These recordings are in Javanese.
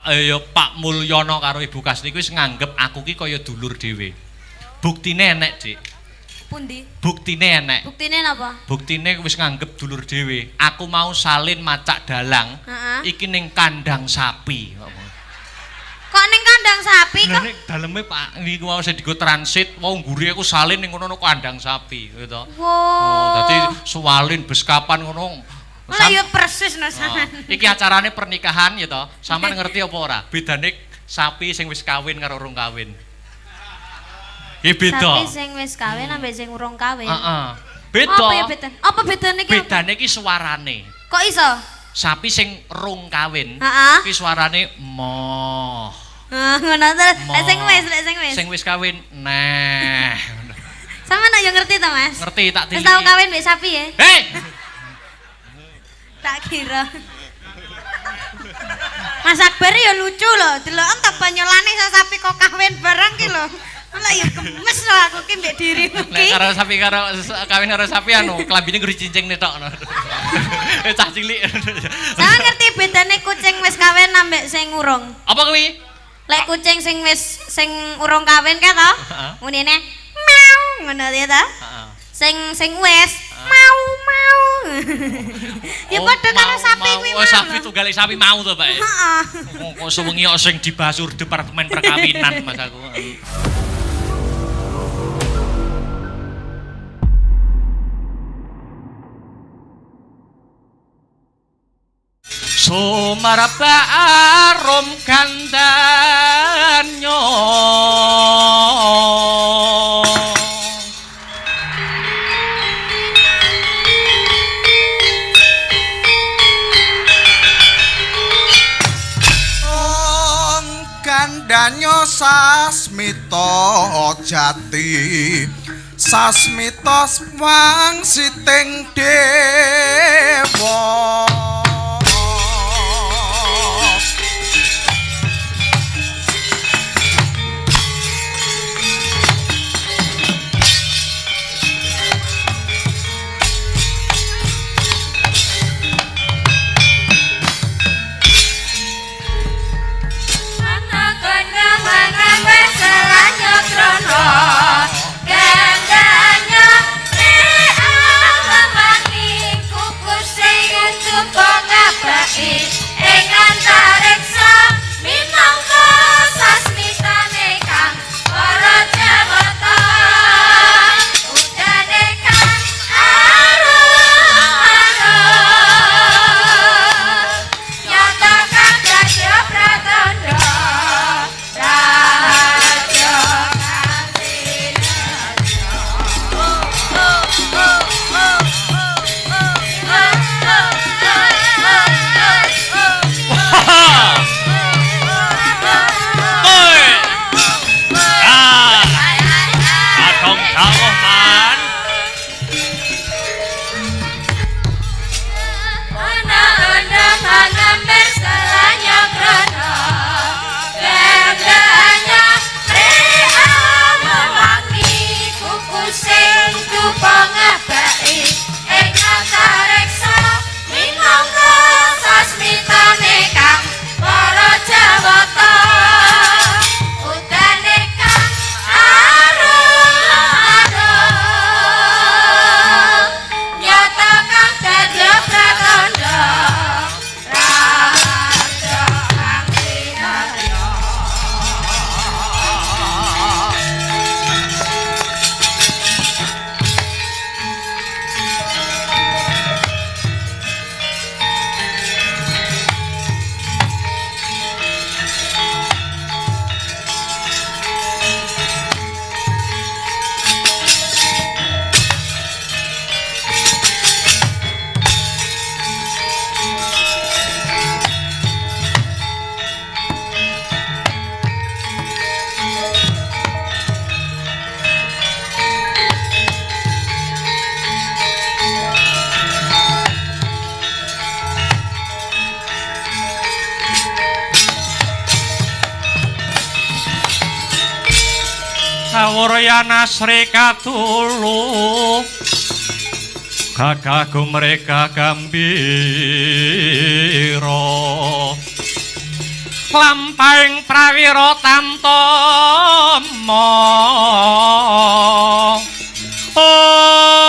Ya Pak Mulyono karo Ibu Kasni kuwi wis nganggep aku ki kaya dulur dhewe. Buktine enek, Dik. Pundi? Buktine enek. Buktine napa? Buktine wis nganggep dulur dhewe. Aku mau salin macak dalang. Heeh. Iki ning kandang sapi. Kok ning kandang sapi Lah kok? nek daleme Pak niku mau sing digo transit, wong ngguri aku salin ning kono kandang sapi, gitu. Wow. Oh, dadi suwalin bus kapan ngono. Lah ya persis no Oh, sampean. iki acarane pernikahan ya toh. Sampeyan ngerti apa ora? Bedane sapi sing wis kawin karo urung kawin. Iki beda. Sapi sing wis kawin ambek sing urung kawin. Heeh. Beda. Apa ya beda? Apa bedane iki? Bedane iki suarane. Kok iso? Sapi sing rung kawin, Heeh. iki suarane moh. Heeh, ngono terus. Moh. Lek sing wis, lek sing wis. Sing wis kawin neh. Sampeyan nak yo ngerti to, Mas? Ngerti tak Wis tiliki. tau kawin mbek sapi ya? Hei! Tak kira. Mas Akbar ya lucu loh, deloken ta banyolane iso sapi kok kawin bareng ki lho. Lah ya gemes lho aku ki mbek dirimu Nek ki. karo sapi karo kawin karo sapi anu klambine nguri cincing tok. Cah cilik. Sampeyan ngerti bedane kucing wis kawin ambek sing urung? Apa kuwi? Lek kucing sing wis sing urung kawin kae to? Heeh. Munine meow ngono ya ta? Heeh. Sing sing wis mau mau. Ya Oh, padha karo mau, sapi mau. kuwi Oh, mau. sapi tunggale sapi mau to, Pak. Heeh. Kok sewengi kok sing dibasur departemen perkawinan Mas aku. Sumarba arum gandanyo. Ong gandanyo sasmita jati sasmita wangsiting dewa. Ing antariksa minangka sasmitane kang para jawata udane kang arum arum nyata kang dadi pratandha raja kang sinadya. Oi! Ah, Kadong dawuh man. Ana ana manamber salanya krana gandanya rea mewangi kuku sing dupa ngabaki ing antariksa minangka sasmitane kang para jawata udane kang arum arum nyata kang dadi pratandha raja kang sinadya. Kawuryan Sri Katulu gagah gumreka gambira. Lampahing prawira tamtama. Ong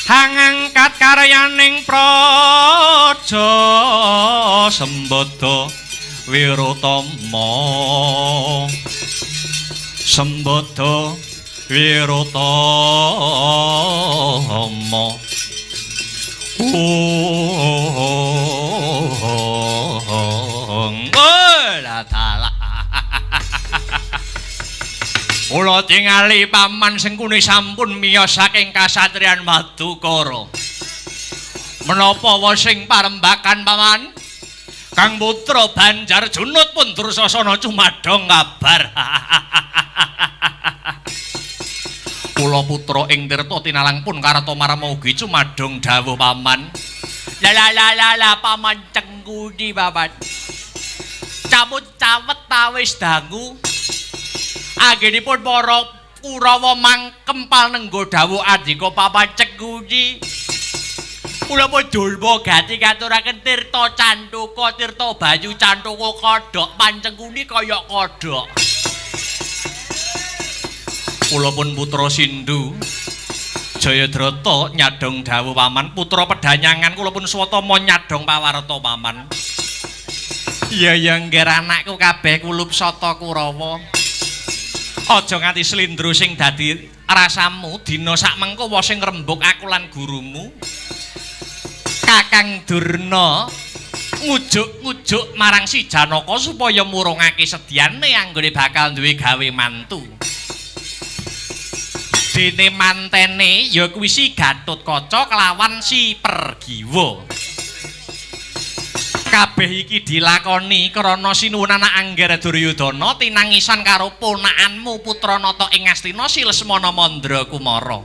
hangangkat karyaning praja Sembada Wirotama. Sembada Wirotama. Ong ora dalah. Kula tingali paman Sengkuni sampun miyos saking kasatriyan Madukara. Menapa wosing parembakan paman? Kang putra Banjar Junut pun Dursasana cumadong kabar. Kula putra ing Tirta tinalang pun Kartomarma ugi cumadong dawuh paman. La la la la la paman Cengkuni paman. Camut cawet tawis dangu. Anggenipun para Kurawa mangkempal nenggo dawuh andika paman Cengkuni. Kula pun Durma gati ngaturaken tirta cantuka tirta banyu cantuka kodhok pancengkuni kaya kodhok. Kula pun putra Sindhu Jayadrata nyadong dawuh paman, putra pedanyangan kula pun Swatama nyadong pawarta paman. Iya ya ngger anakku kabeh kulup sata Kurawa. Aja nganti slindro sing dadi rasamu dina sak mengko wa sing rembug aku lan gurumu. Kakang Durna ngujuk-ngujuk marang si Janaka supaya murungake sedyane anggone bakal duwe gawe mantu. Dene mantene ya kuwi si Gatotkaca kelawan si Pergiwa. Kabeh iki dilakoni krana sinuwun anak Angger Duryudana tinangisan karo ponakanmu putra Nata ing Astina si Lesmana Mandra Kumara.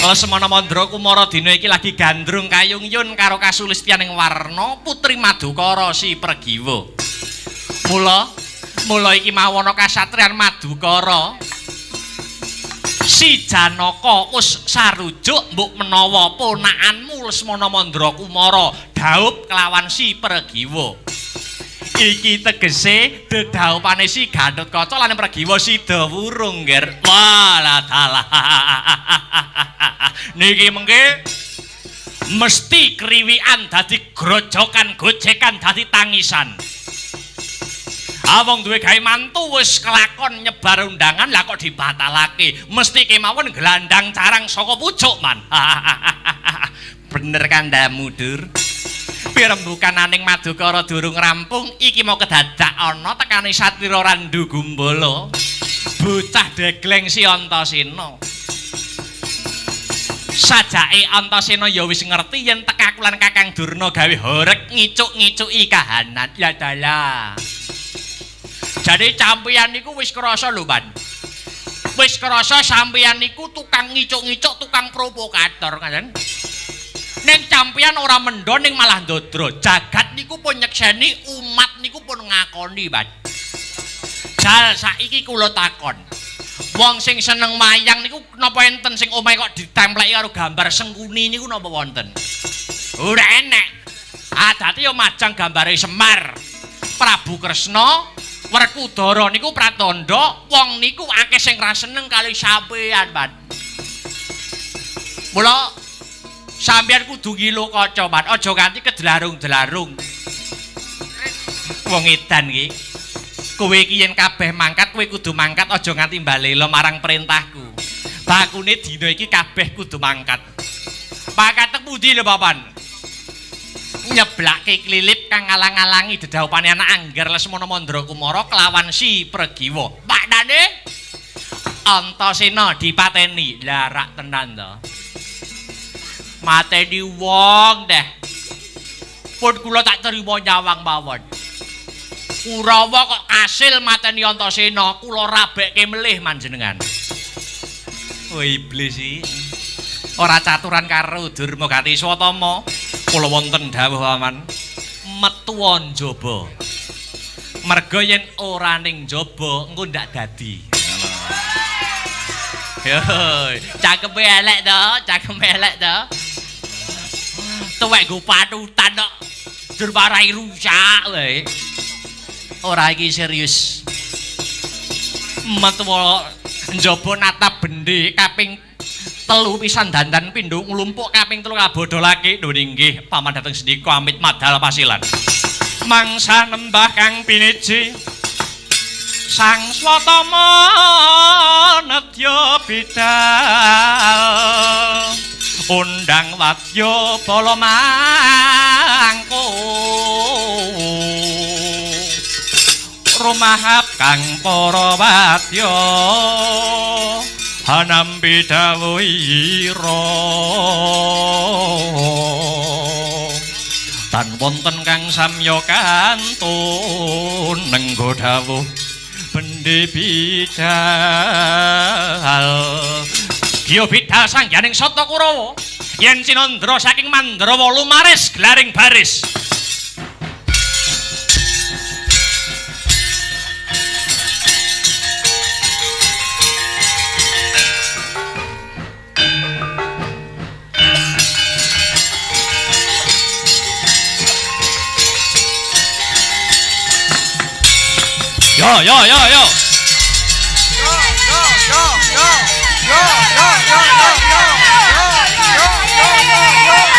Lesmana Mandra Kumara dina iki lagi gandrung kayung-yun karo kasulistyaning warna putri Madukara si Pergiwa. Mula mula iki mawana kasatriyan Madukara. Si Janaka wis sarujuk mbok menawa ponakanmu Lesmana Mandra Kumara dhaup kelawan si Pergiwa. Iki tegese dedhaupane si Gatotkaca lan Pergiwa sida wurung, Nger. Walah dalah. Niki mengke mesti kriwikan dadi grojokan, gojekan dadi tangisan. Wong duwe gawe mantu wis kelakon nyebar undangan lah kok dibatalake. Mesti kemawon gelandang carang saka pucuk, Man. Bener kandhamu, Dur. Pirembukan aning Madukara durung rampung, iki mau kedadak ana tekane Satira Randu Gumbala. Bocah degleng si Antasena. Sajake Antasena ya wis ngerti yen tekaku lan Kakang Durna gawe horeg ngicuk-ngicuki kahanan. Ya dalah. Jadi sampeyan niku wis krasa lho, Pan. Wis krasa sampeyan niku tukang ngicuk-ngicuk, tukang provokator, ngaten. Ning sampeyan ora mendho ning malah ndodro. Jagat niku pun nyekseni, umat niku pun ngakoni, Pan. Jal saiki kula takon. Wong sing seneng wayang niku napa enten sing omahe kok ditempleki karo gambar Sengkuni niku napa wonten? Ora enek. Adate ya majang gambare Semar. Prabu Kresna Werkudara niku pratandha wong niku akeh sing ra seneng kali sampeyan, Pan. Mula sampeyan kudu ngilu kaca, Pan. Aja nganti kedlarung-dlarung. Wong edan iki. Kowe iki yen kabeh mangkat, kowe kudu mangkat aja nganti mbalela marang perintahku. Bakune dina iki kabeh kudu mangkat. Mangkat tek pundi lho, Papan? Nyeblake klilip kang ngalang-alangi dedhaupane anak Angger Lesmana Mandra Kumara kelawan si Pregiwa. Maknane Antasena dipateni. Lah rak tenan to. Mateni wong deh. Pun kula tak terima nyawang mawon. Kurawa kok kasil mateni Antasena, kula rabekke melih manjenengan. Oh iblis iki. Ora caturan karo Durma Gati Swatama. Kula wonten dawuh paman, metu njaba. Merga yen ora ning njaba engko ndak dadi. Yo, cangkeme elek to, cangkeme elek to. Tuwek nggo patutan kok. Dur warai rusak wae. Ora iki serius. Metuwa njaba natap bendhe kaping 3 pisan dandan pindho nglumpuk kaping 3 kabodolake. Lho inggih paman dateng sendika amit madal pasilan. Mangsa nembah kang piniji Sang Swatama nedya bidal undang wadya bala mangku rumahap kang para wadya hanampi dawuhira tan wonten kang samya kantun nenggo dawuh bendhe bidal. Giya bidal sangyaning Sata Kurawa yen cinandra saking Mandrawa lumaris glaring baris. Yo yo yo yo. Yo yo yo yo yo yo yo yo yo yo yo yo yo.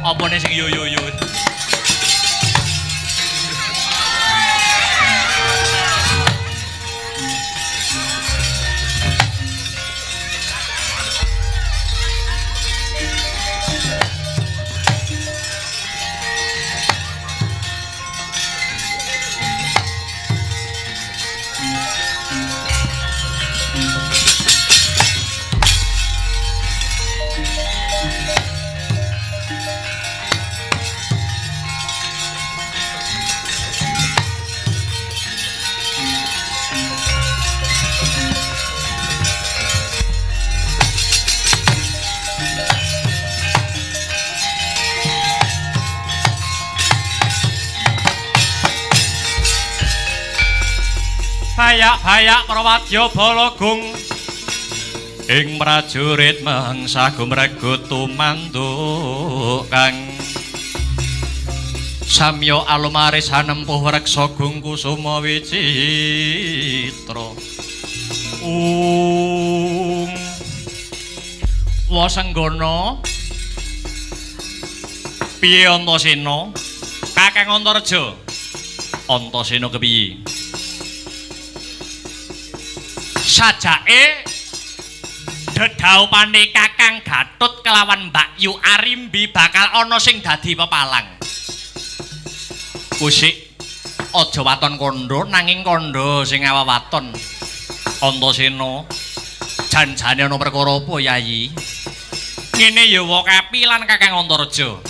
Opone sing yo yo yo. Bayak-bayak prawadya balagung ing prajurit mangsa gumregut tumanduk kang samya alumaris hanempuh reksa gung kusuma wicitra. Ung Wasenggana piye Antasena? Kakang Antareja. Antasena kepiye? Sajake dedhaupane Kakang Gatut kelawan Mbak Yu Arimbi bakal ana sing dadi pepalang. Kusik aja waton kandha nanging kandha sing awawaton. Antasena janjane ana perkara apa Yayi? Ngene ya Wakapi lan Kakang Antareja.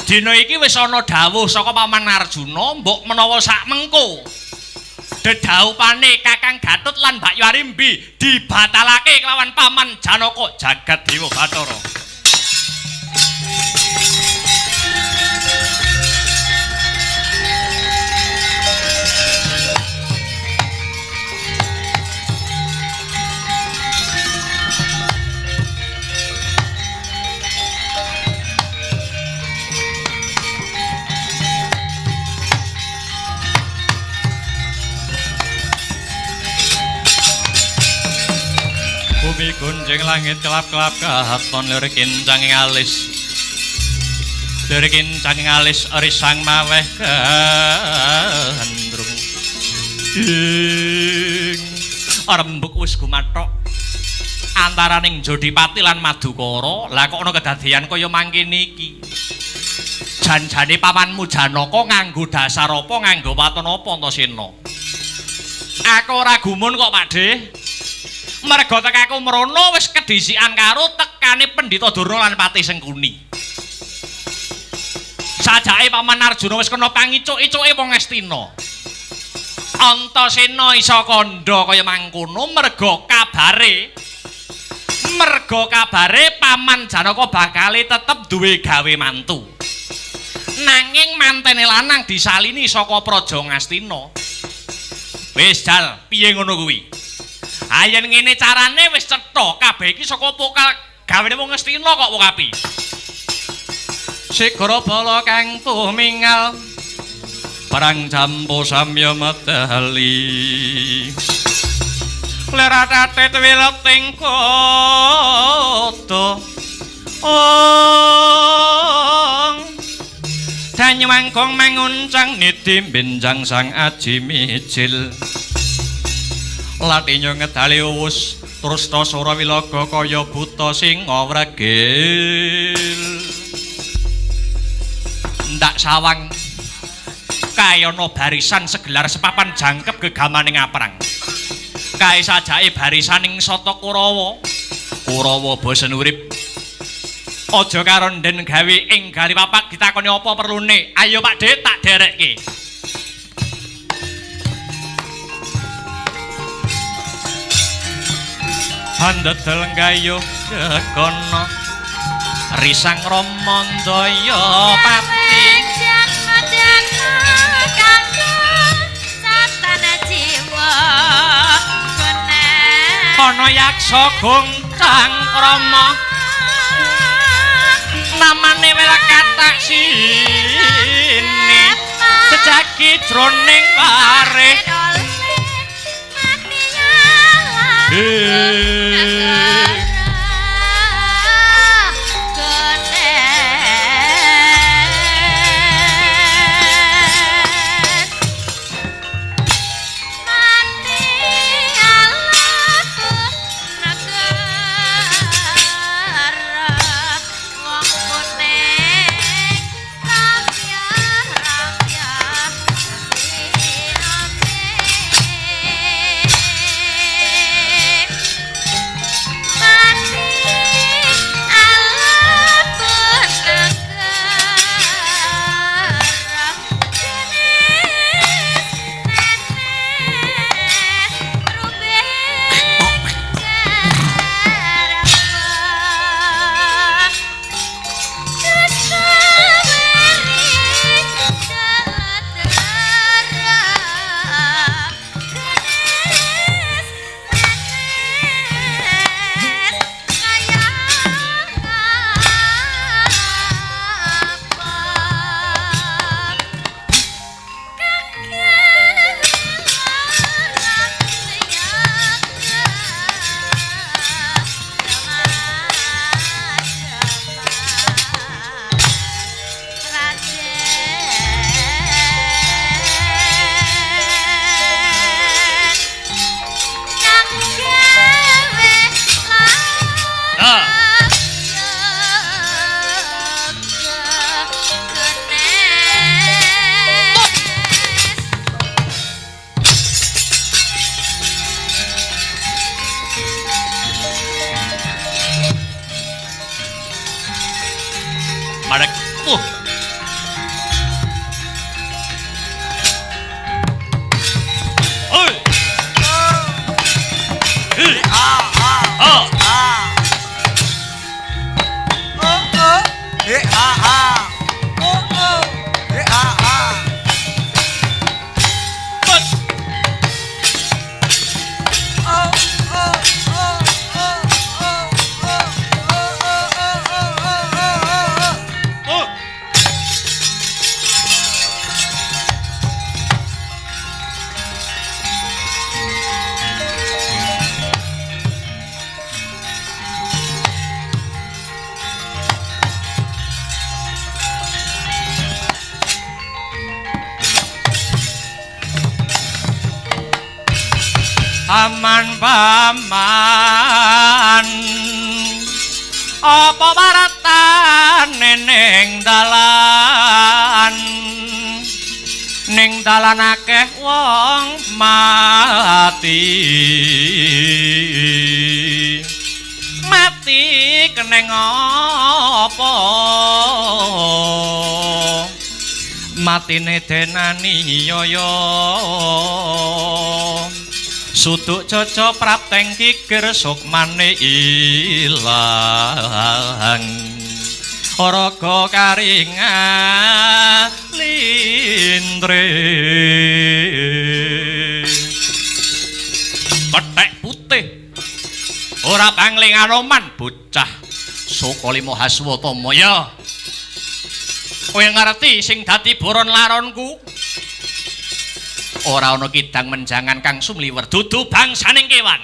Dina iki wis ana dawuh saka Paman Arjuna mbok menawa sak mengko dedhaupane Kakang Gatut lan Mbak Yu Arimbi dibatalake kelawan Paman Janaka Jagat Dewa Bathara. Bumi gunjing langit kelap-kelap katon lir kincang ing alis. Lir kincang ing alis risang maweh gandrung. Ing rembug wis gumathok antaraning Jodipati lan Madukara. Lah kok ana kedadeyan kaya mangkene iki? Janjane pamanmu Janaka nganggo dasar apa, nganggo waton apa Antasena? Aku ora gumun kok, Pakde. Merga tekaku mrono wis kedhisikan karo tekane Pendhita Durna lan Patih Sengkuni. Sajake Paman Arjuna wis kena pangicuk-icuke wong Astina. Antasena iso kandha kaya mangkono merga kabare Paman Janaka bakale tetep duwe gawe mantu. Nanging mantene lanang disalini saka Praja Ngastina. Wis jal, piye ngono kuwi? Ayen ngene carane wis cetha, kabeh iki saka pokal gawene wong Ngastina kok Wakapi. Segara bala kang tumingal perang jampo samya medali. Leratate wileting kota. Ong Danyuwangkung manguncang niti benjang sang aji mijil. Latinyo ngedali uwus terus ta sora wilaga kaya buta singa wregil. Ndak sawang kayana barisan segelar sepapan jangkep gegamaning aprang. Kae sajake barisaning Sata Kurawa. Kurawa bosen urip. Aja karonden gawe ing gari papak ditakoni apa perlune. Ayo Pak De tak derekke. Handedel gayuh kekono risang Ramandaya pati janma kanggo satana jiwa gone ana yaksa goncang krama namane welakatak sini jejaki jroning warih. Marek. Oi. A A Oh. A. O O. E A A. O O. E A A. Put. O O O O O O O O O O O O. Oh. Paman, paman, apa waratane ning dalan? Ning dalan akeh wong mati. Mati keneng apa? Matine denani yoyo. Suduk caca prapteng kikir sukmane ilang. Raga karinga lindre. Kethek putih ora pangling anoman bocah Sukalima Haswatama ya. Kowe ngerti sing dadi boron laronku? Ora ana kidang menjangan kang sumliwer dudu bangsaning kewan.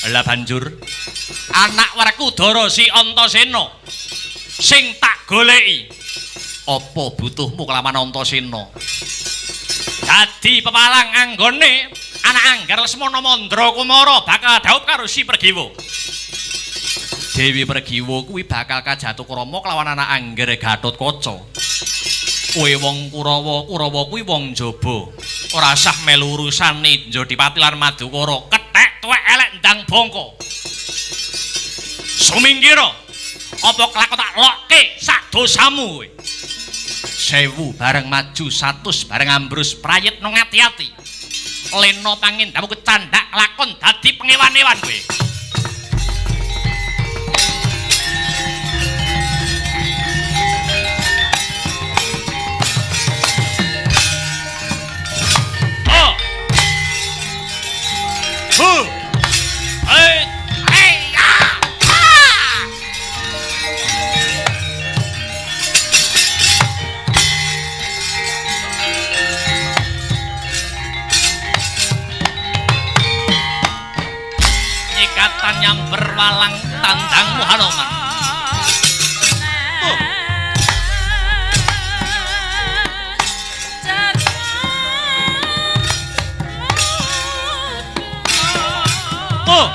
Lah banjur anak Werkudara si Antasena sing tak goleki. Apa butuhmu kelawan Antasena? Dadi pepalang anggone anak Angger Lesmana Mandra Kumara bakal dhaup karo si Pregiwa. Dewi Pregiwa kuwi bakal kajatuh krama kelawan anak Angger Gatotkaca. Kowe wong Kurawa, Kurawa kuwi wong jaba. Ora sah melu urusane Jodipati lan Madukara. Kethek tuwek elek ndang bongko. Sumingkira, apa kelakon tak lokke sak dosamu kowe. 1000 bareng maju, 100 bareng ambrus, prayitna ngati-ati. Lena pangendamu kecandhak lakon dadi pengewan-ewan kowe. Oh. Hu. Hei. Hei. Ah. Ah. Ikatan nyamber walang tandangmu Hanoman. Oh. Oh.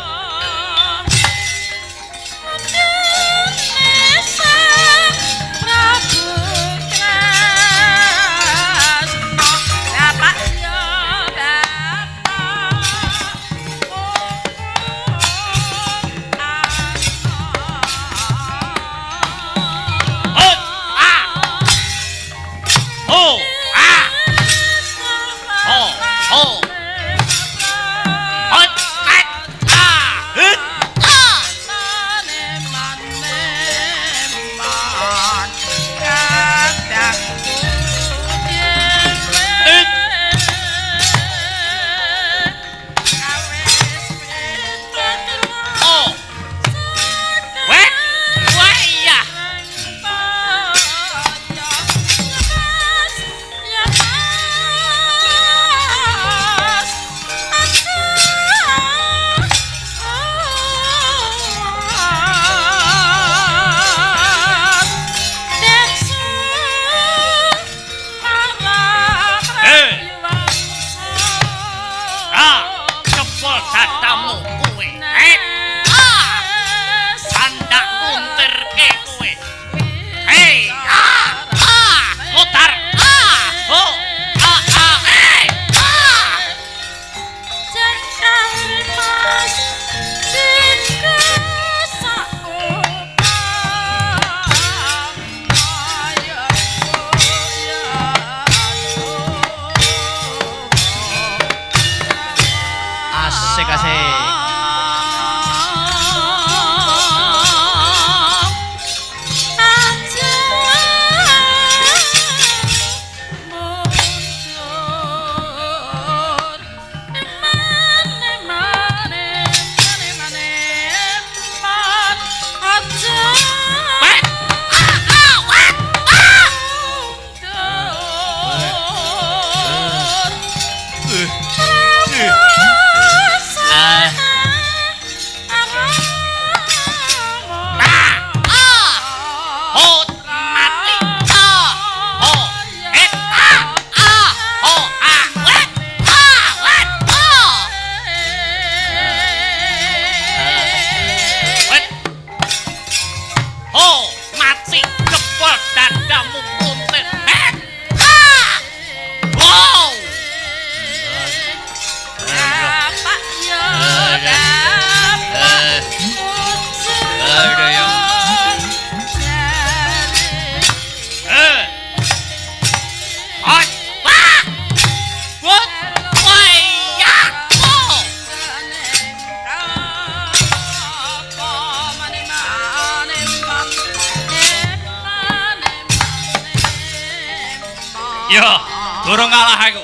Iya, durung kalah aku.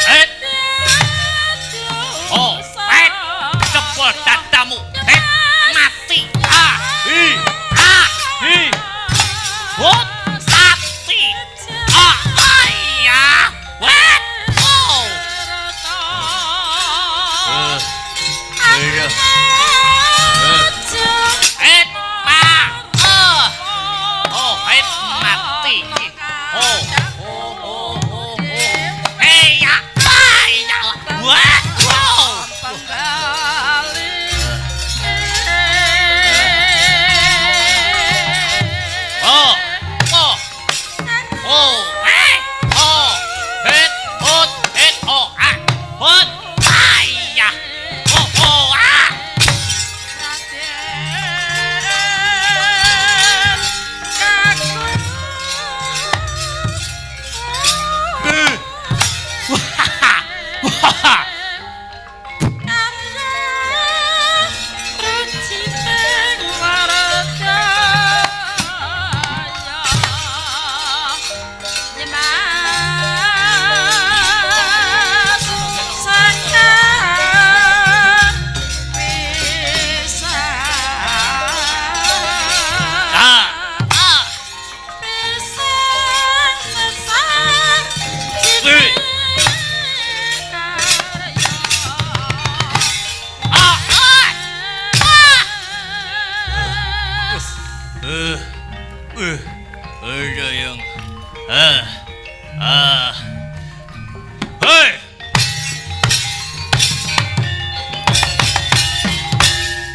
Eh. Oh, pet. Cepol dadamu. Eh, mati. Ah, hi. Ah, hi. Hot, mati. Ah, iya. Wet. Oh. Iya. Eh, pa. Oh. Oh, eh, mati. Oh, oh, oh, oh, oh. Eh, ya. Ah, ya. Wah. Oh. Oh, oh, oh, eh, oh, het, hot, het, oh, ah, hot, ayah, oh, oh, ah. Wah, ah, ah, eh, ah, ah, ah. Eh, eh, ada yang, ah, ah, hei.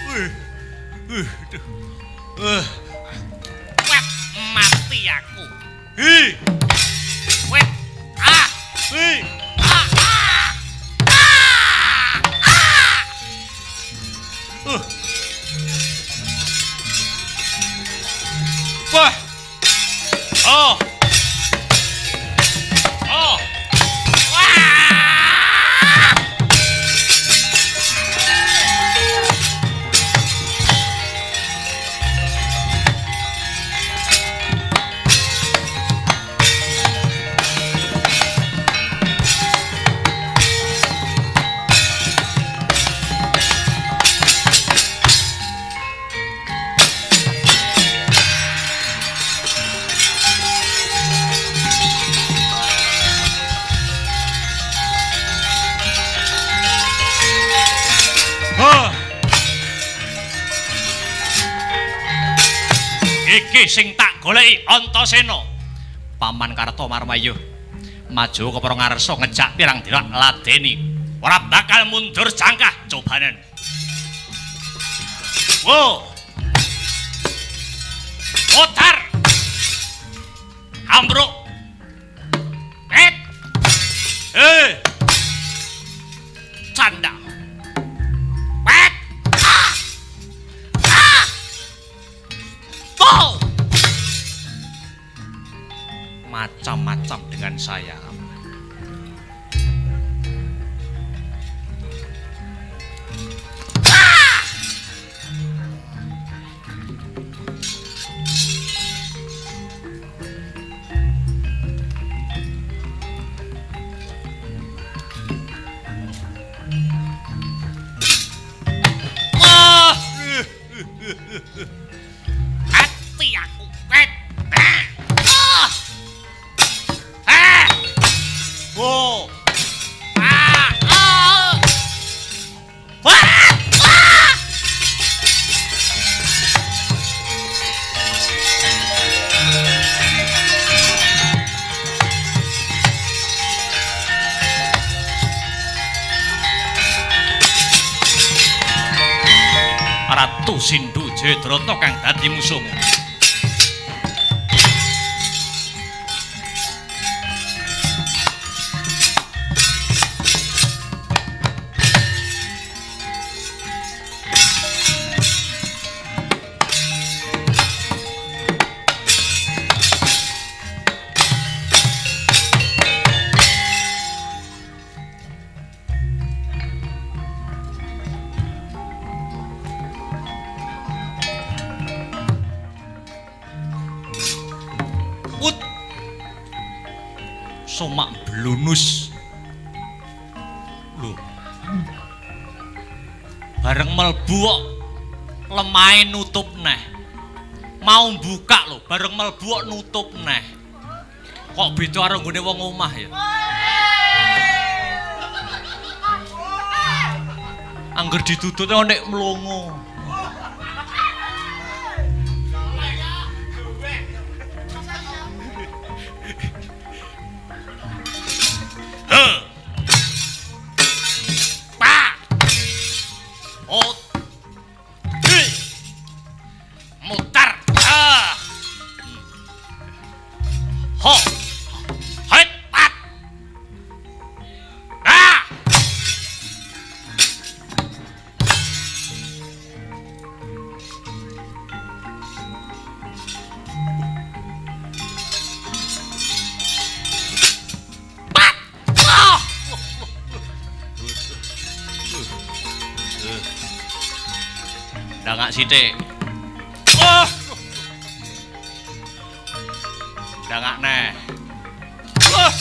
Eh, eh, aduh. Eh, wet mati aku. Hi, wet, ah, hi, ah, ah, ah, ah. Wah. Oh. Oh. Wah. Oh. Iki sing tak goleki Antasena. Paman Karta Marmayu maju kepara ngarsa ngejak pirang dina ladeni. Ora bakal mundur jangkah cobanen. Wo. Otar. Ambruk. Et. Eh. Canda. Wet. Ah. Ah. Bo. Macam-macam dengan saya. Ah! Wah. Hati aku. Wet. Ah. Ah. Ah. Oh. Ah. Ah. Wah. Ah. Ratu Sindhu Jayadrata kang dadi musuhmu. Somak blunus. Lho. Bareng mlebu kok lemahe nutup neh. Mau buka lho, bareng mlebu kok nutup neh. Kok beda karo nggone wong omah ya? Angger ditutut nek mlongo. Pa. O. Di. Mutar. Ah. Ho. Het. Pat. Ah. Pat. Ah. Ndangak sithik. Oh. Ndangak neh. Oh.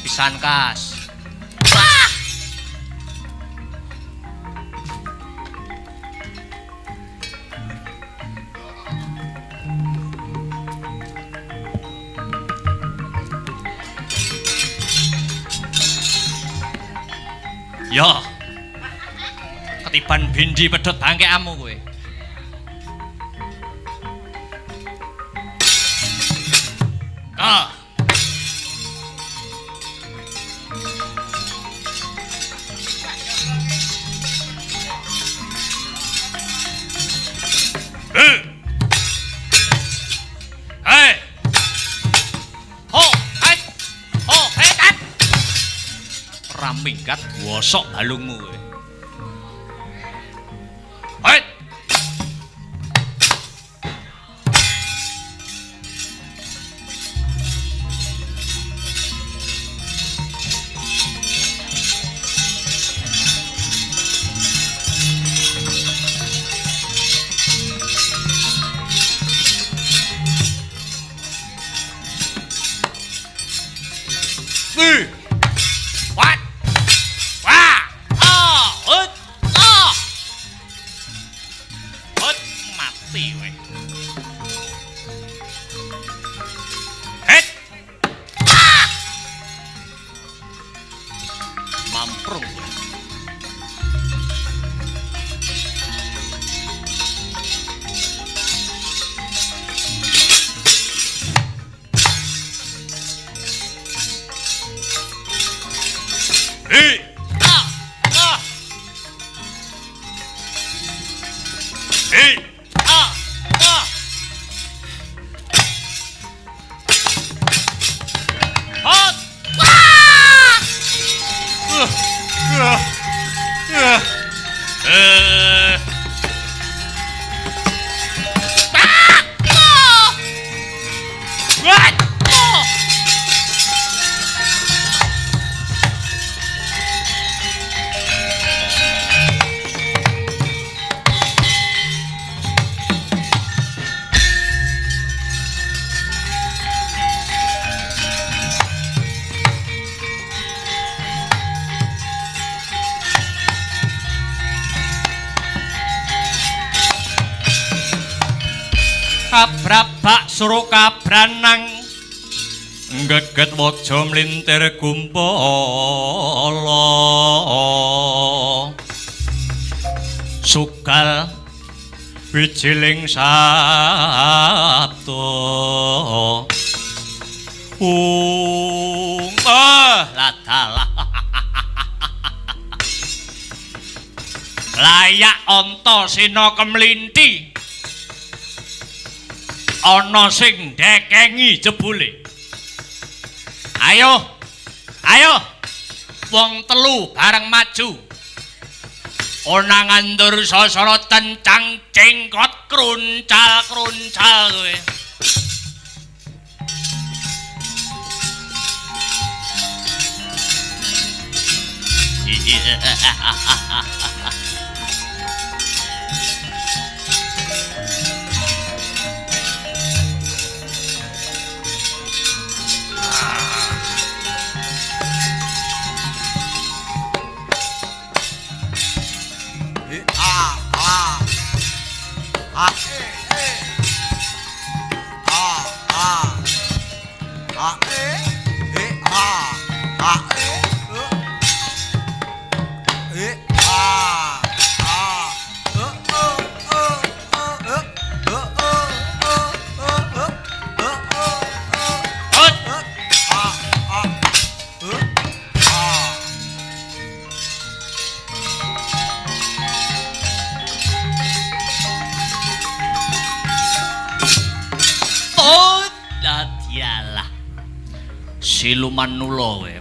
Pisan kas. Wah. Ya. Ketiban bindi pedhot bangkekamu kowe. Ah. Hei. Ho, hei. Ho, hei, tat. Ora minggat bosok balungmu kowe. Hei. What? Wah! Ah! Hut! Ah! Hut! Mati kowe. Het! Ah! Mamprung kowe. Hei! Ah! Ah! Hei! Ah! Ah! Hot! Ah! Ah! Ah! What? Oh! Kabrabak suro kabranang geget waja mlintir gumpala sugal wijiling sabda ung ladalah layak Antasena kemlinthi ana sing ndekengi jebule. Ayo. Ayo. Wong telu bareng maju. Ana ngandur sasara tencang cengkot kruncal-kruncal kowe. Siluman ula kowe.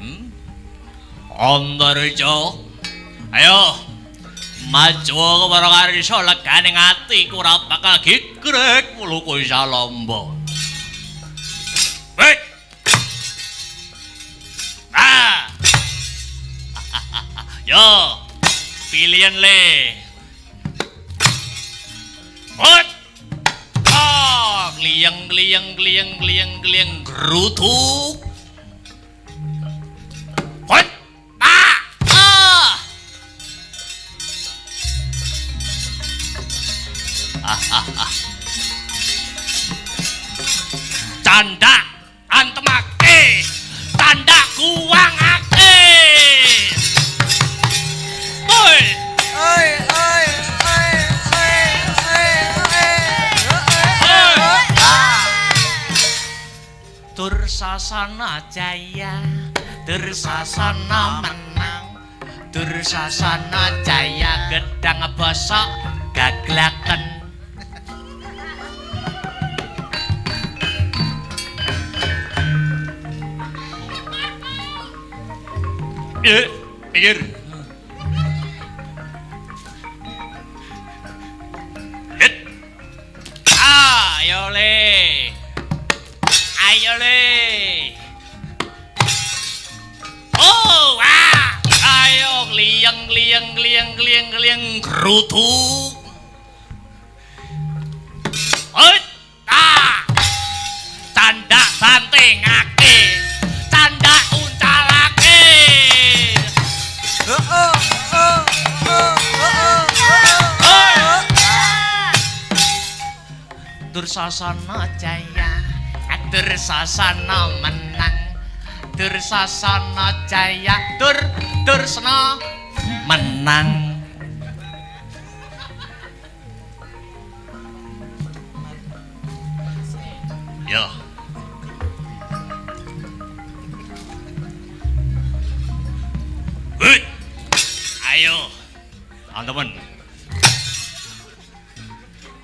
Antareja. Ayo. Maju kepara karisa legane ati ora bakal gigrek muluku Salamba. Wait. Ah. Yo. Pilihan le. Hot. Ah, gliyeng gliyeng gliyeng gliyeng gliyeng grutuk. Hot. Ah. Ah. Candak antemake, candak kuwangake. Oi, Oi oi oi oi oi oi. Dursasana jaya, Dursasana menang, Dursasana jaya gedang bosok gaglaken. Pikir. Hit. Ayo le. Ayo le. Oh, ah. Ayo gliyeng gliyeng gliyeng gliyeng gliyeng grutuk. Hit. Ah. Candak bantingake. Candak uncalake. Oh oh oh oh oh oh. Dursasana jaya, Dursasana menang, Dursasana jaya, Dursana menang. Yo. Hei. Ayo. Teman-teman.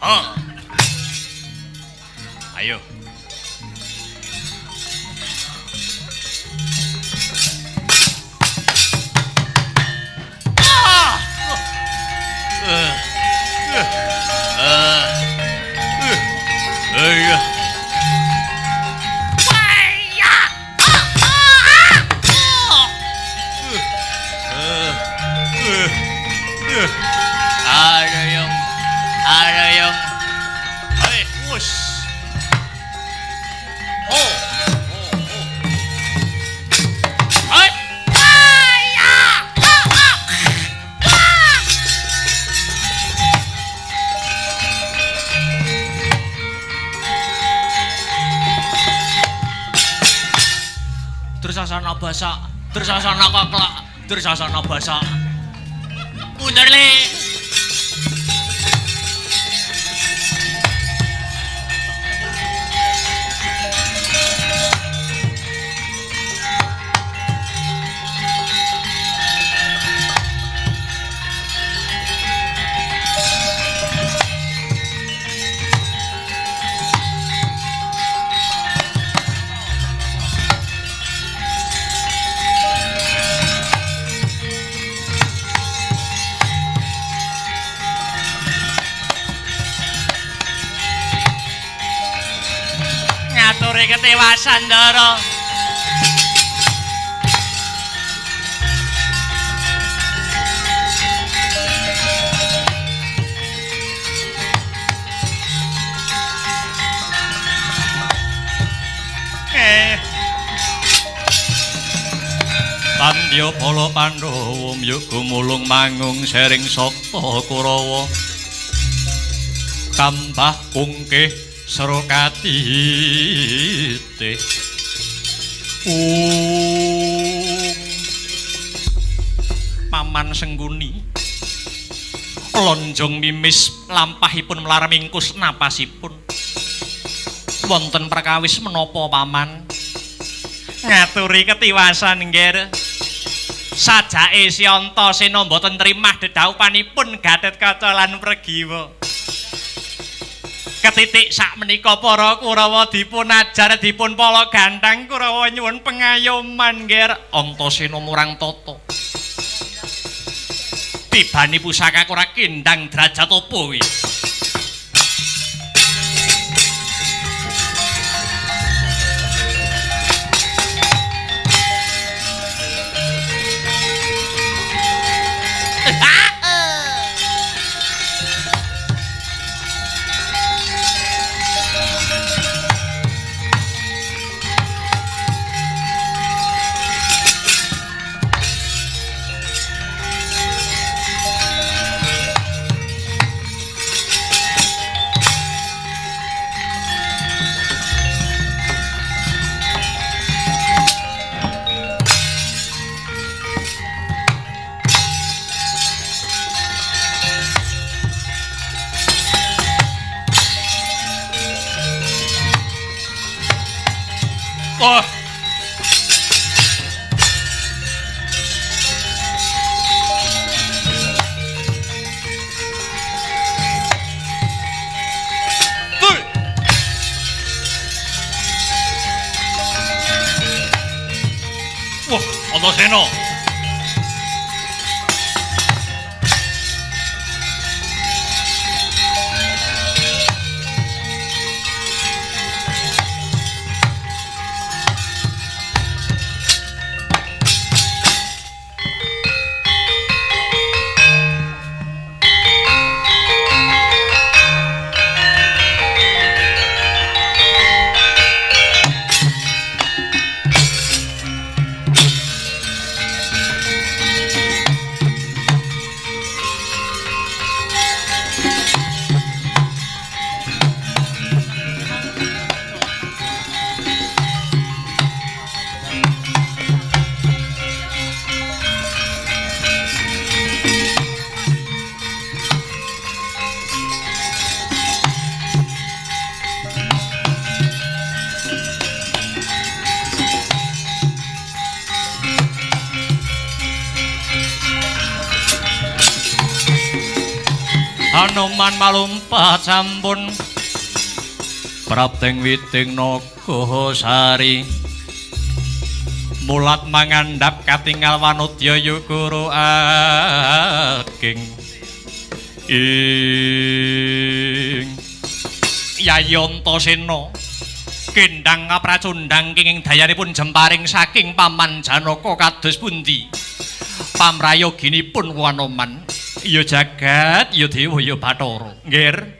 Oh. Ayo. Ah! Ayo. Waya! Ada yang, ada yang. Hey, wush. Oh, oh, oh. Hey. Waya! Dursasana basak, Dursasana koklak, Dursasana basak. Mundur le. Ngaturi ketiwasan Ndara. Pandya pala Pandhawa myuga mulung mangung sering sapta Kurawa. Kambah kungkih Srokatite. Paman Sengguni lonjong mimis lampahipun melar mingkus napasipun. Wonten perkawis menapa paman? Ngaturi ketiwasan nggih. Sajake si Antasena mboten trimah dedhaupanipun Gatotkaca lan Pregiwa. Ketitik sak menika para Kurawa dipun ajar dipun pala gantang Kurawa nyuwun pengayoman Nger. Antasena murang tata. Tibani pusaka ora kendang derajat apa kuwi? Oh. Woi. Wah, Antasena. Hanuman malumpat sampun prapting witing naga sari mulat mangandhap katingal wanudya yukuru ageng ing Yayi Antasena kendhang kapracundhang kenging dayanipun jemparing saking Paman Janaka kados pundi pamrayoginipun Wanoman. Ya jagat, ya dewa, ya bathara. Nggih.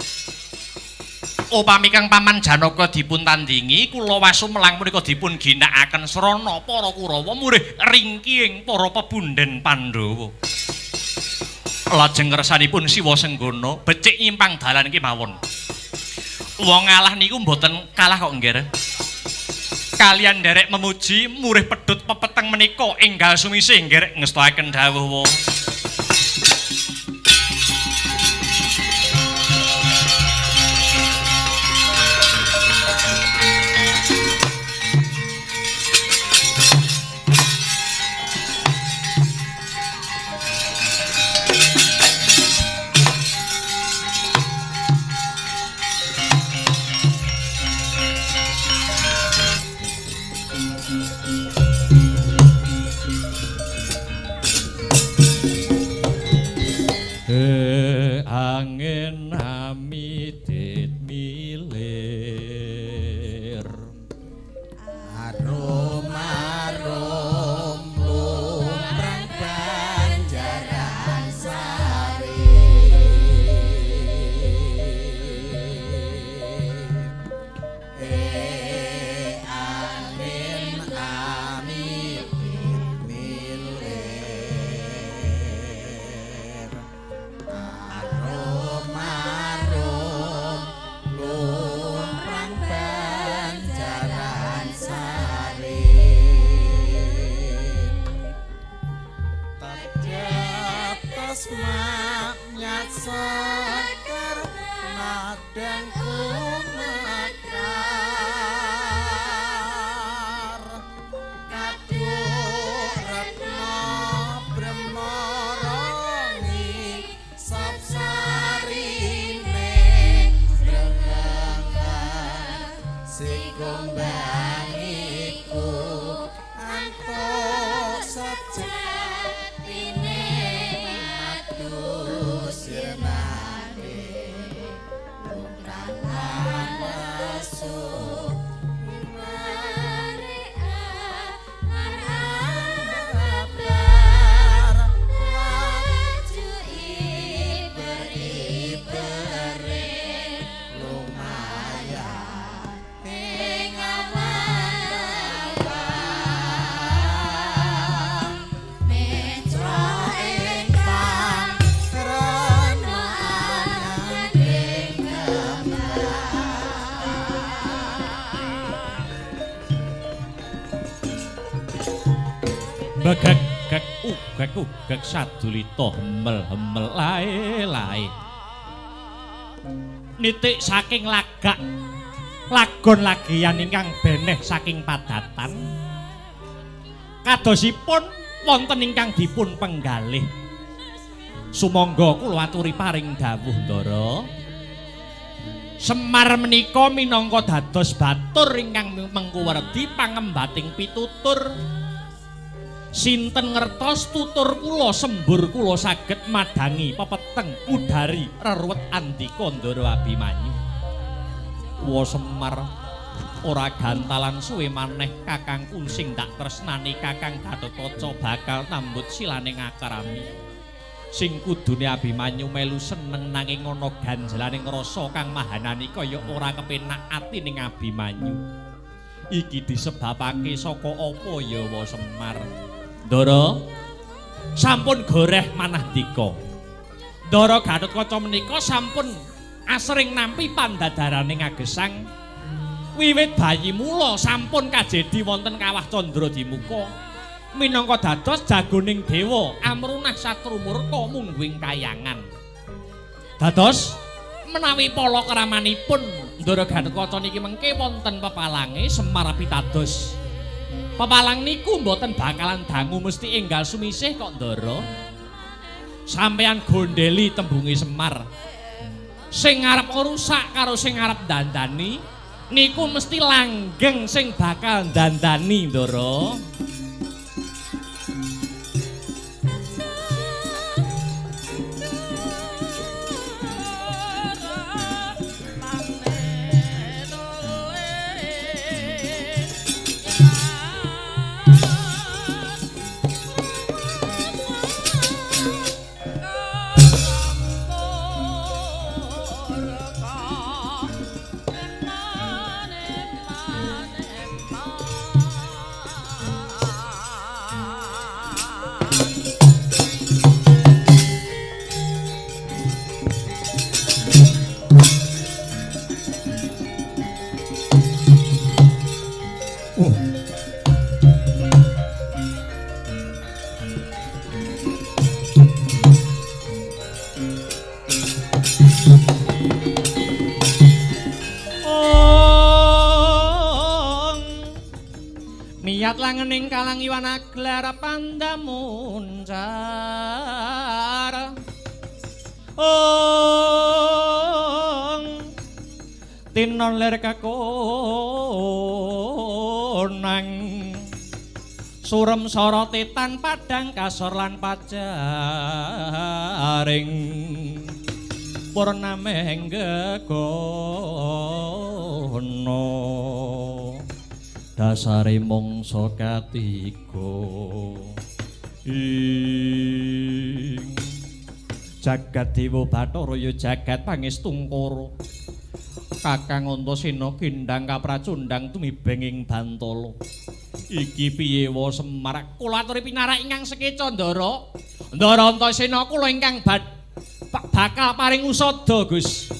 Upami kang Paman Janaka dipun tandingi, kula wasumelang punika dipun ginakaken srana para Kurawa murih ringkihing para pebundhen Pandhawa. Lajeng kersanipun Siwa Senggana becik nyimpang dalan kemawon. Wong ngalah niku mboten kalah kok nggih. Kalian nderek memuji murih pedhut pepeteng menika enggal sumisih nggih ngestakaken dawuh. Gombaliku antuk sejatine madu sirnane lumrah lesu Begek gek ugek ugek sadulita hemel hemel lae lae. Nitik saking lagak lagon lagian ingkang beneh saking padatan. Kadosipun wonten ingkang dipun penggalih. Sumangga kula aturi paring dawuh Ndara. Semar menika minangka dados batur ingkang mengkuwerdi pangembating pitutur. Sinten ngertos tutur kula sembur kula saged madangi pepeteng udari reruwet andika Ndara Abimanyu. Wa Semar ora gantalan suwe maneh kakangku sing tak tresnani Kakang Gatotkaca bakal nambut silane ngakrami. Sing kudune Abimanyu melu seneng nanging ana ganjelane ngrasa kang mahanani kaya ora kepenak atine Abimanyu. Iki disebabake saka apa ya wa Semar? Ndara sampun goreh manah ndika. Ndara Gatotkaca menika sampun asring nampi pandhadarane ngagesang. Wiwit bayi mula sampun kajedi wonten kawah Candra Dimuka. Minangka dados jagoning dewa amrunah satru murka mungguing kayangan. Dados menawi palakramanipun Ndara Gatotkaca niki mengke wonten pepalange Semar pitados. Pepalang niku mboten bakalan dangu mesti enggal sumisih kok Ndara. Sampeyan gondeli tembunge Semar. Sing arep ngrusak karo sing arep dandani niku mesti langgeng sing bakal dandani Ndara. Miyat langening kalang iwan aglar pandamuncar. Ong tinon lir kakonang surem sorote tan padang kasor lan pajaring purnameng gegono dasare mangsa katiga ing jagat dewa bathara ya jagat pangestungkara Kakang Antasena kindang kapracundang tumibeng ing bantala. Iki piye wa Semar? Kula aturi pinarak ingkang sekeca Ndara. Ndara Antasena kula ingkang bakal paring usada, Gus.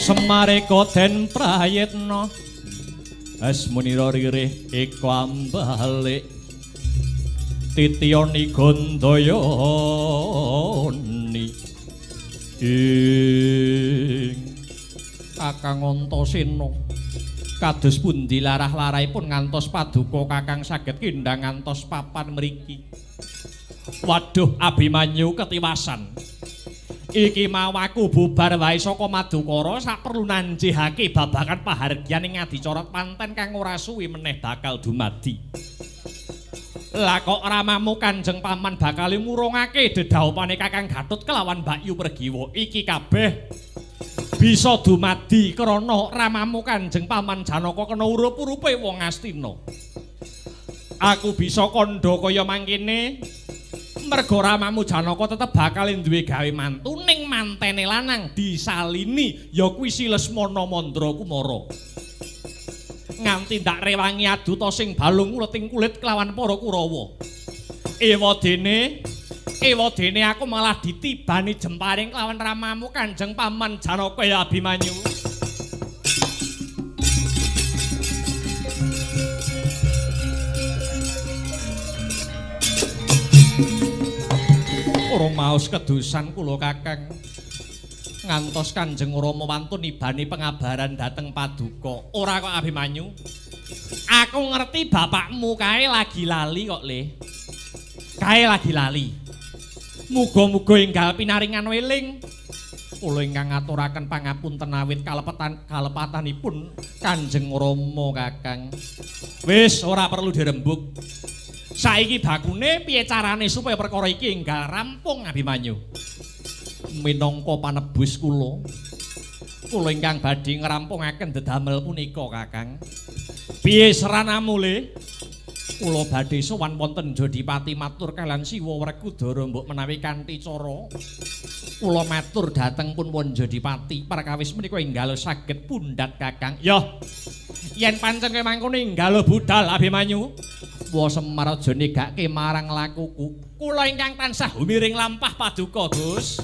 Semareka den prayitna Asmunira ririh eka ambalik titiyani gandayani ing Kakang Antasena kados pundi larah-larahipun ngantos paduka Kakang saged kindhang ngantos papan mriki. Waduh Abimanyu ketiwasan. Iki mau aku bubar wae saka Madukara saperlu nanjihake babagan pahargyan ing adicara panten kang ora suwi meneh bakal dumadi. Lah kok ramamu Kanjeng Paman bakal murungake dedhaupane Kakang Gatut kelawan Mbakyu Pregiwa. Iki kabeh bisa dumadi krana ramamu Kanjeng Paman Janaka kena urup-urupe wong Astina. Aku bisa kandha kaya mangkene merga ramamu Janaka tetep bakal duwe gawe mantu ning mantene lanang disalini ya kuwi si Lesmana Mandra Kumara. Nganti ndak rewangi aduta sing balung uleting kulit kelawan para Kurawa. Ewadene aku malah ditibani jemparing kelawan ramamu Kanjeng Paman Janaka ya Abimanyu. Ora maos kedusan kula Kakang ngantos Kanjeng Rama wantun nibani pengabaran dhateng paduka. Ora kok Abimanyu. Aku ngerti bapakmu kae lagi lali kok, Le. Kae lagi lali. Muga-muga enggal pinaringan weling. Kula ingkang ngaturaken pangapunten awit kalepatanipun Kanjeng Rama Kakang. Wis ora perlu dirembug. Saiki bakune piye carane supaya perkara iki enggal rampung Abimanyu? Minangka panebus kula, kula ingkang badhe ngrampungaken dedamel punika Kakang. Piye seranamu, Le? Kula badhe sowan wonten Jodipati matur kaliyan Siwa Werkudara mbok menawi kanthi cara kula matur dhateng pun Jodipati perkawis menika enggal saged pundhat Kakang. Yoh, yen pancen kaya mangkono enggal budal Abimanyu. Wa Semar aja negake marang lakuku. Kula ingkang tansah humiring lampah paduka, Gus.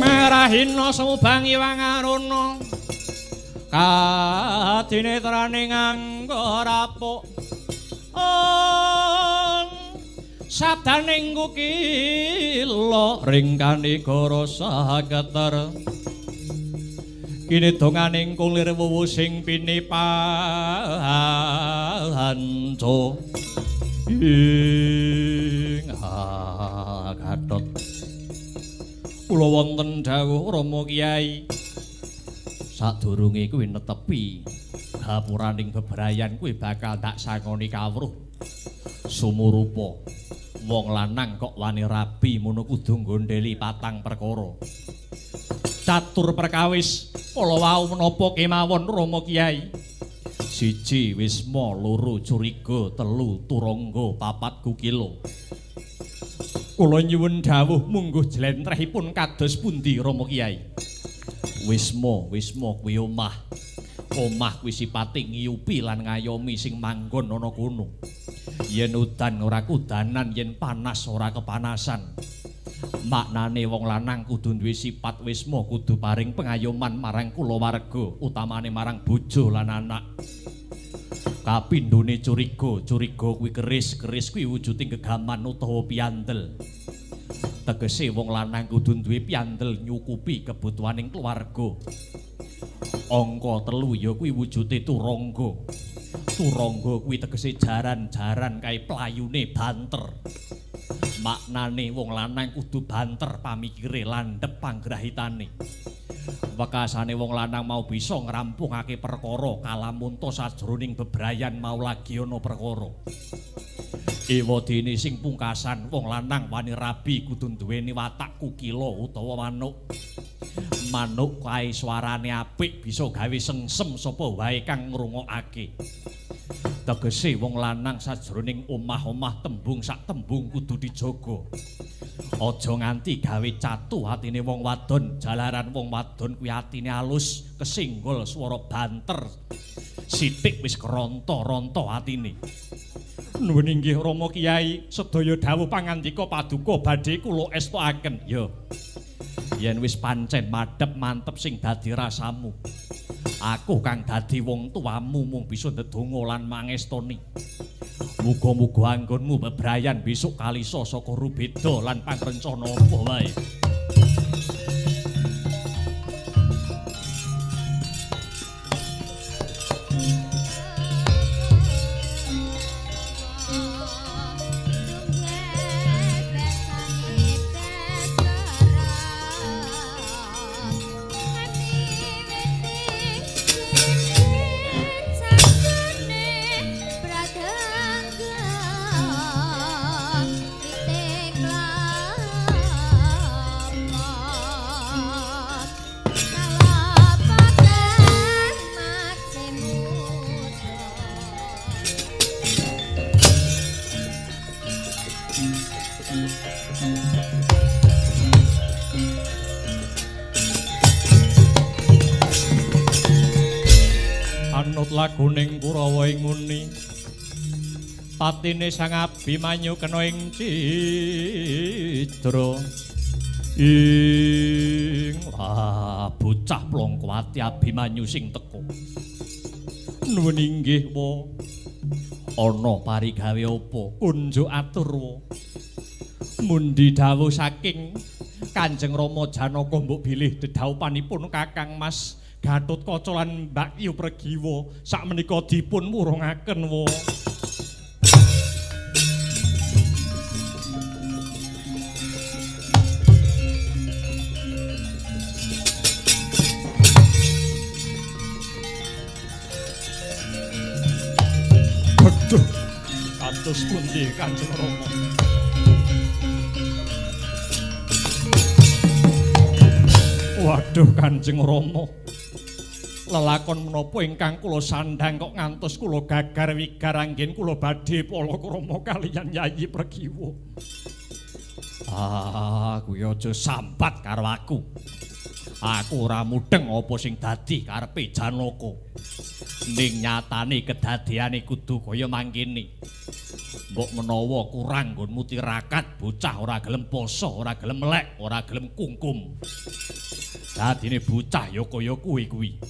Marahina sumubang iwang aruna kadinetrane nganggo rapuk ong sabdaning kukila ringkane gara saketer kini donganing kulir wuwu sing pinipanca ing Gatot. Kula wonten dawuh Rama Kyai sadurunge kuwi netepi gapuraning bebrayan kuwi bakal tak sangoni kawruh sumurupa. Wong lanang kok wani rabi mono kudu nggondheli patang perkara. Catur perkawis kala wau menapa kemawon Rama Kyai? 1 wisma, 2 curiga, 3 turangga, 4 kukila. Kula nyuwun dawuh mungguh jlentrehipun kados pundi Rama Kyai? Wisma, wisma kuwi omah. Omah kuwi sipate ngiyupi lan ngayomi sing manggon ana kono. Yen udan ora kudanan, yen panas ora kepanasan. Maknane wong lanang kudu duwe sifat wisma, kudu paring pengayoman marang kulawarga, utamane marang bojo lan anak. Kapindhone curiga, curiga kuwi keris, keris kuwi wujuding gegaman utawa piandel. Tegese wong lanang kudu duwe piandel nyukupi kebutuhaning keluarga. Angka 3 ya kuwi wujude turangga. Turangga kuwi tegese jaran-jaran kae playune banter. Maknane wong lanang kudu banter pamikire landhep panggrahitane. Wekasane wong lanang mau bisa ngrampungake perkara kalamunta sajroning bebrayan mau lagi ana perkara. Ewadene sing pungkasan wong lanang wani rabi kudu duweni watak kukila utawa manuk. Manuk kae swarane apik bisa gawe sengsem sapa wae kang ngrungokake. Tegese wong lanang sajroning omah-omah tembung sak tembung kudu dijaga. Aja nganti gawe catu atine wong wadon, jalaran wong wadon kuwi atine alus, kesinggol swara banter. Sithik wis keronto-ronto atine. Nuwun inggih Rama Kyai, sedaya dawuh pangandika paduka badhe kula estokaken. Ya. Yen wis pancen madhep mantep sing dadi rasamu. Aku kang dadi wong tuamu mung bisa ndedonga lan mangestoni. Muga-muga anggonmu bebrayan besok kalisa saka rubeda lan pangrencana apa wae. Laguning Kurawa ing muni patine Sang Abimanyu kena ing cidra ing bocah plongkowati Abimanyu sing teka. Nuwun inggih wa, ana parigawe apa kunjuk atur wa. Mundi dawuh saking Kanjeng Rama Janaka mbok bilih dedhawupanipun Kakang Mas Gatotkaca lan Mbak Yu Pregiwa sakmenika dipun wurungaken wa. Aduh, kados pundi Kanjeng Rama? Waduh Kanjeng Rama. Lelakon menapa ingkang kula sandhang kok ngantos kula gagar wigar anggen kula badhe palakrama kaliyan Yayi Pregiwa. Ah, kuwi aja sambat karo aku. Aku ora mudheng apa sing dadi karepe Janaka. Ning nyatane kedadeane kudu kaya mangkene. Mbok menawa kurang nggonmu tirakat, bocah ora gelem poso, ora gelem melek, ora gelem kungkum. Dadine bocah ya kaya kuwi-kuwi.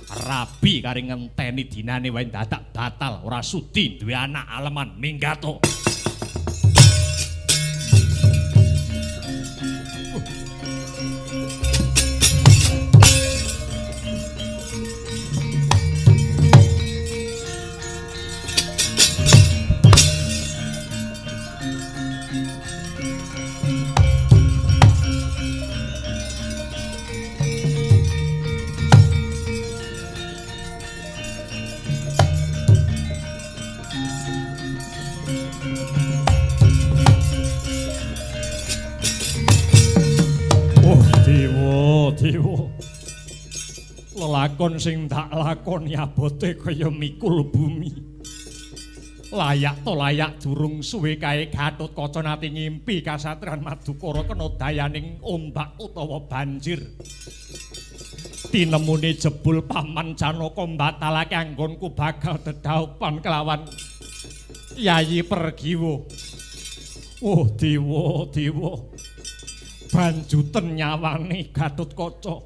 Rabi kari ngenteni dinane wae dadak batal, ora sudi duwe anak aleman minggat to. Dewa, lelakon sing tak lakoni abote kaya mikul bumi. Layak to layak durung suwe kae Gatotkaca nate ngimpi kasatriyan Madukara kena dayaning ombak utawa banjir. Tinemune jebul paman Janaka mbatalake anggonku bakal dedhaupan kelawan Yayi Pregiwa. Oh dewa, dewa. Banjuten nyawane Gatotkaca.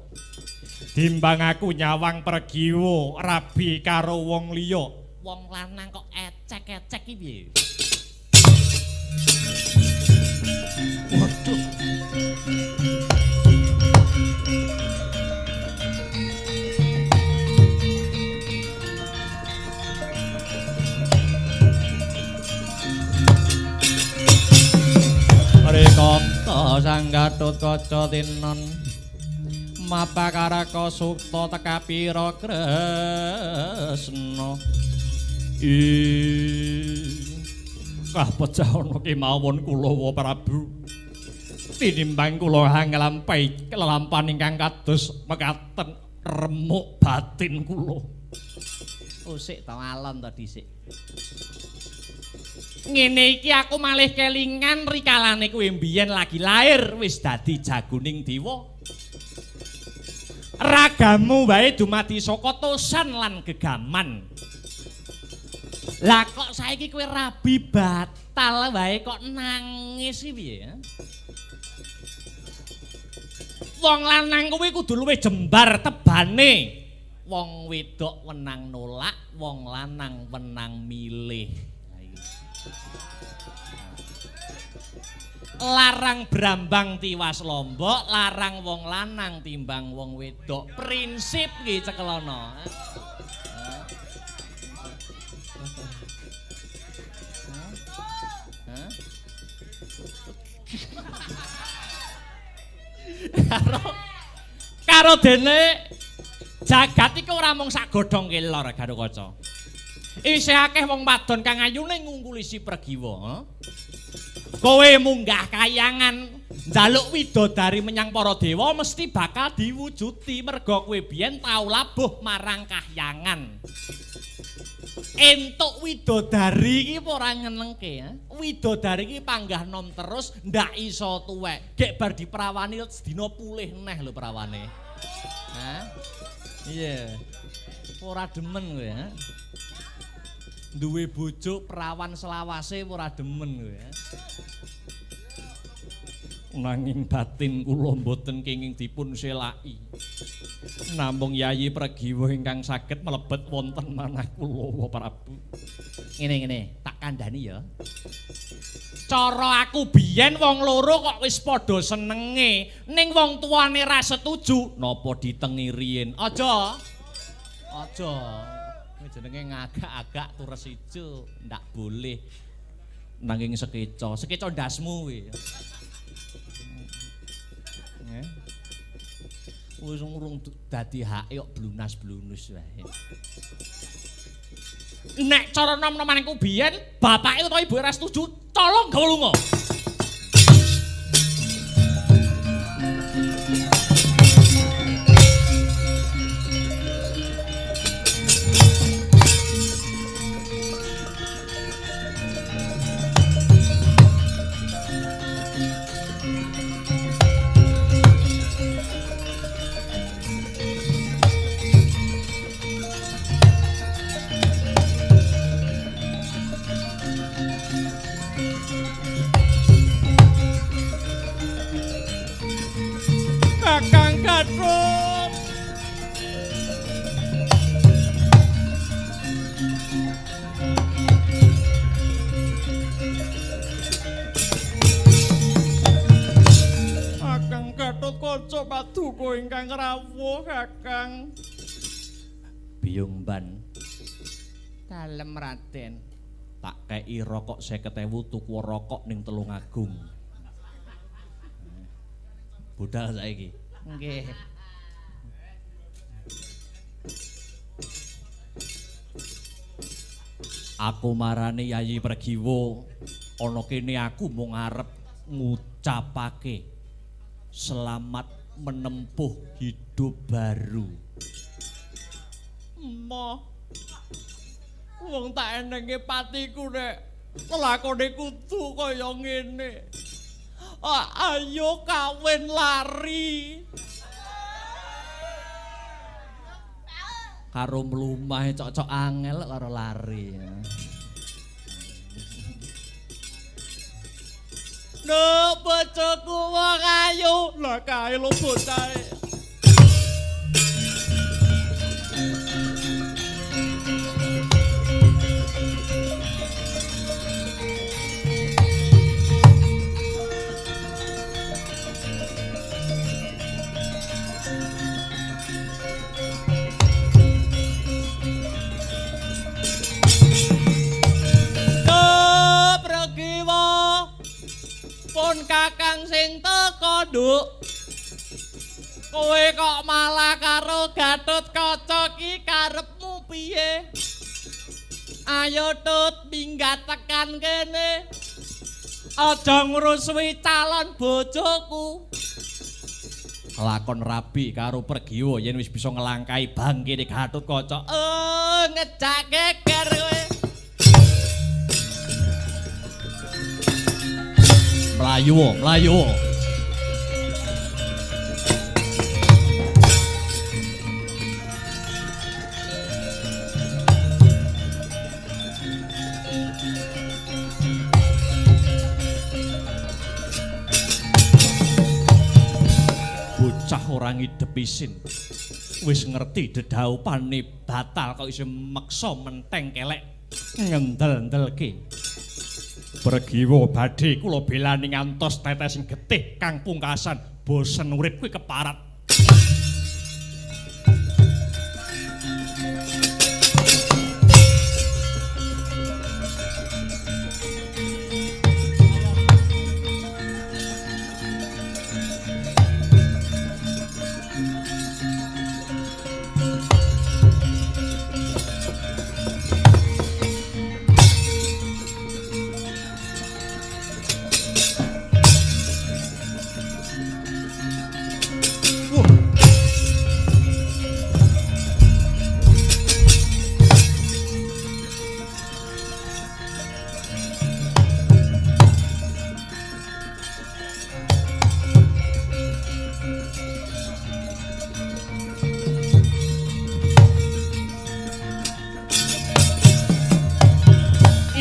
Timbang aku nyawang Pregiwa rabi karo wong liya. Wong lanang kok ecek-ecek iki piye? Waduh. Sang Gatotkaca tinon mapakaraka sukta tekapira Kresna. Kapejah ana kemawon kula wa Prabu. Tinimbang kula nglampahi lelampahan ingkang kados mekaten remuk batin kula. Oh sik to alon to dhisik. Ngene iki aku malih kelingan rikalane kowe mbiyen lagi lair wis dadi jagoning dewa. Ragamu wae dumadi saka tosan lan gegaman. Lah kok saiki kowe rabi batal wae kok nangis iki piye? Wong lanang kuwi kudu luwih jembar tebane. Wong wedok wenang nolak, wong lanang wenang milih. Larang brambang tiwas lombok, larang wong lanang timbang wong wedok. Prinsip ki cekelono. Karo dene jagat iku ora mung sak godhong kelor Gatotkaca. Isih akeh wong wadon kang ayune ngungkuli si Pregiwa. Kowe munggah kayangan njaluk widodari menyang para dewa mesti bakal diwujudi merga kowe biyen tau labuh marang kahyangan. Entuk widodari iki ora nyenengke, ha? Widodari iki panggah nom terus ndak iso tuwek. Gek bar diperawani sedina pulih neh lho perawane. Hah? Iya. Ora demen kowe, ha? Duwe bojo perawan selawase ora demen kowe. Nanging batin kula mboten kenging dipun selaki. Namung Yayi Pregiwa ingkang saged mlebet wonten manah kula wa Prabu. Ngene-ngene, tak kandhani ya. Cara aku biyen wong loro kok wis padha senenge, ning wong tuane ra setuju, napa ditengi riyin? Aja. Aja. Kuwi jenenge ngagak-agak tures ijo, ndak boleh. Nanging sekeca, sekeca ndasmu kuwi. Wis urung dadi hake kok blunas-blunus wae. Nek cara nom-nomanku biyen, bapake utawa ibuke ora setuju, tolong gawe lunga. Kakang Gatot. Kakang Gatot kaca paduka ingkang rawuh Kakang. Biyung Ban. Dalem Raden. Tak kei rokok 50.000 tuku rokok ning Tulungagung. Budal saiki. Nggih. Aku marani Yayi Pregiwa, ana kene aku mung arep ngucapake selamat menempuh hidup baru. Emoh. Wong tak enenge patiku nek lelakone kudu kaya ngene. Ayo kawin lari. Karo mlumah cocok angel karo lari. Lho bojoku wong ayu, lha kae lho bocahe. Pun kakang sing teka. Nduk? Kowe kok malah karo Gatotkaca ki karepmu piye? Ayo Tut, minggat tekan kene. Aja ngrusuhi calon bojoku. Lakon rabi karo Pregiwa yen wis bisa ngelangkai bangkine Gatotkaca. Oh, ngejak geger kowe. Mlayu, mlayu. Bocah ora ngidep isin. Wis ngerti dedhaupane batal kok isih meksa menteng kelek ngendel-endelke. Pregiwa badhe kula belani ngantos tetesing getih kang pungkasan bosen urip kuwi keparat.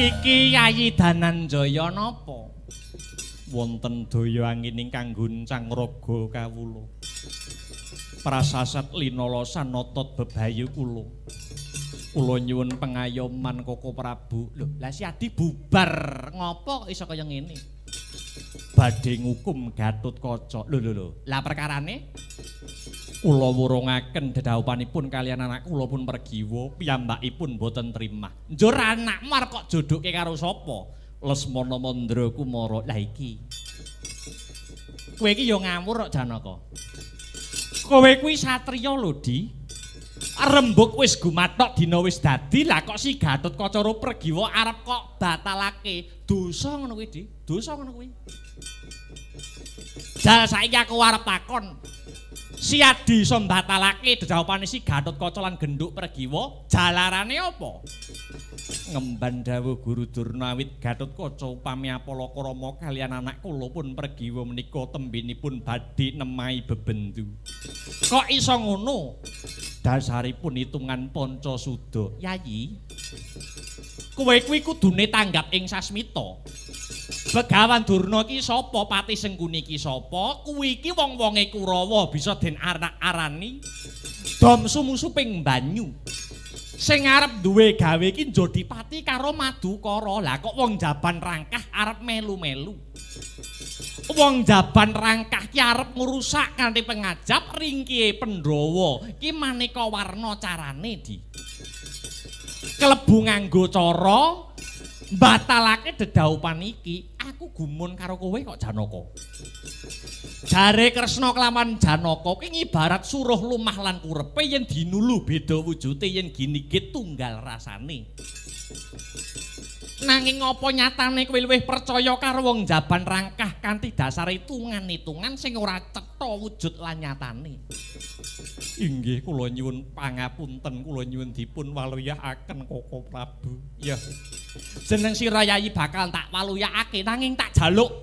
Iki Yayi Dananjaya napa? Wonten daya angin ingkang guncang raga kawula. Prasasat linolosan otot bebayu kula. Kula nyuwun pengayoman Koko Prabu. Lho, lah si Adi bubar ngopo kok iso kaya ngene? Badhe ngukum Gatotkaca. Lho lho lho. Lah perkarane? Kula wurungaken dedhaupanipun kaliyan anak kula pun Pregiwa, piyambakipun boten trimah. Njur anakmu arep kok jodohke karo sapa? Lesmana Mandra Kumara. Lah iki. Kowe iki ya ngawur kok Janaka. Kowe kuwi satriya lho, Di. Rembug wis gumathok dina wis dadi, lah kok si Gatotkaca karo Pregiwa arep kok batalake. Dosa ngono kuwi, Di. Dosa ngono kuwi. Jal saiki aku arep takon. Si Adi iso mbatalake dedhaupane si Gatotkaca lan Gendhuk Pregiwa, jalarane apa? Ngemban dawuh Guru Durna awit Gatotkaca upami apalakrama kaliyan anak kula pun Pregiwa menika tembinipun badhe nemahi bebendu. Kok iso ngono? Dasaripun hitungan Pancasuda. Yayi, kowe kuwi kudune tanggap ing sasmita. Begawan Durna ki sapa? Pati Sengkuni ki sapa? Kuwi iki wong-wonge Kurawa bisa den arak-arani dom sumusuping banyu. Sing arep duwe gawe iki Jodipati karo Madukara. Lah kok wong Jaban Rangkah arep melu-melu. Wong Jaban Rangkah ki arep ngrusak kanthi pengajap ringkihe Pandhawa. Ki maneka warna carane, Di. Klebu nganggo cara mbatalake dedhaupan iki. Aku gumun karo kowe kok Janaka. Jare Kresna kelawan Janaka ki ngibarat suruh lumah lan kurepe yen dinulu beda wujude yen ginigit tunggal rasane. Nanging apa nyatane kowe luwih percaya karo wong Jaban Rangkah kanthi dasar hitungan-hitungan sing ora cetha wujud lan nyatane? Inggih kula nyuwun pangapunten, kula nyuwun dipun waluyakaken Koko Prabu. Ya. Jeneng sira Yayi bakal tak waluyakake nanging tak jaluk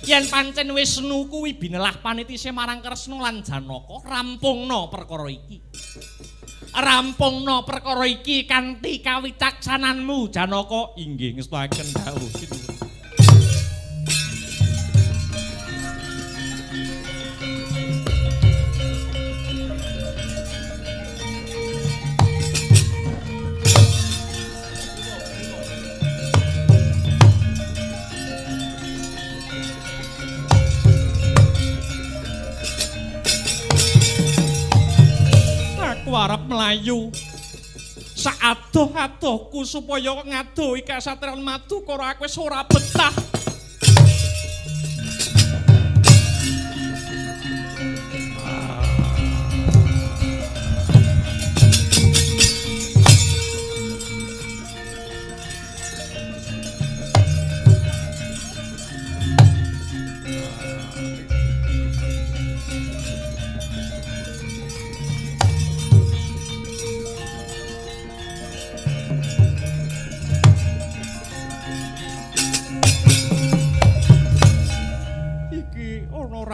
yen pancen Wisnu kuwi binelah panitise marang Kresna lan Janaka, rampungna perkara iki. Rampungna perkara iki kanthi kawicaksananmu Janaka. Inggih ngestuaken dawuh sinuwun. Aku arep mlayu saadoh-adohku supaya ngadohi kasatriyan Madukara, aku wis ora betah.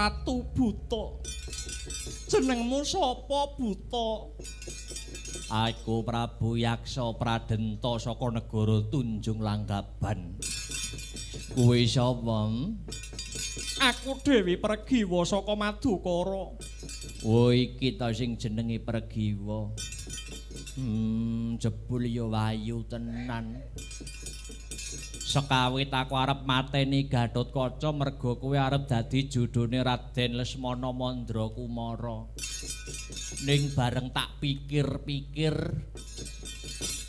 Ratu Buta. Jenengmu sapa, Buta? Aku Prabu Yaksa Pradenta saka negara Tunjung Langgaban. Kowe sapa? Aku Dewi Pregiwa saka Madukara. Oh, iki ta sing jenenge Pregiwa. Jebul ya wayu tenan. Sekawit aku arep mateni Gatotkaca merga kowe arep dadi jodhone Raden Lesmana Mandra Kumara. Ning bareng tak pikir-pikir,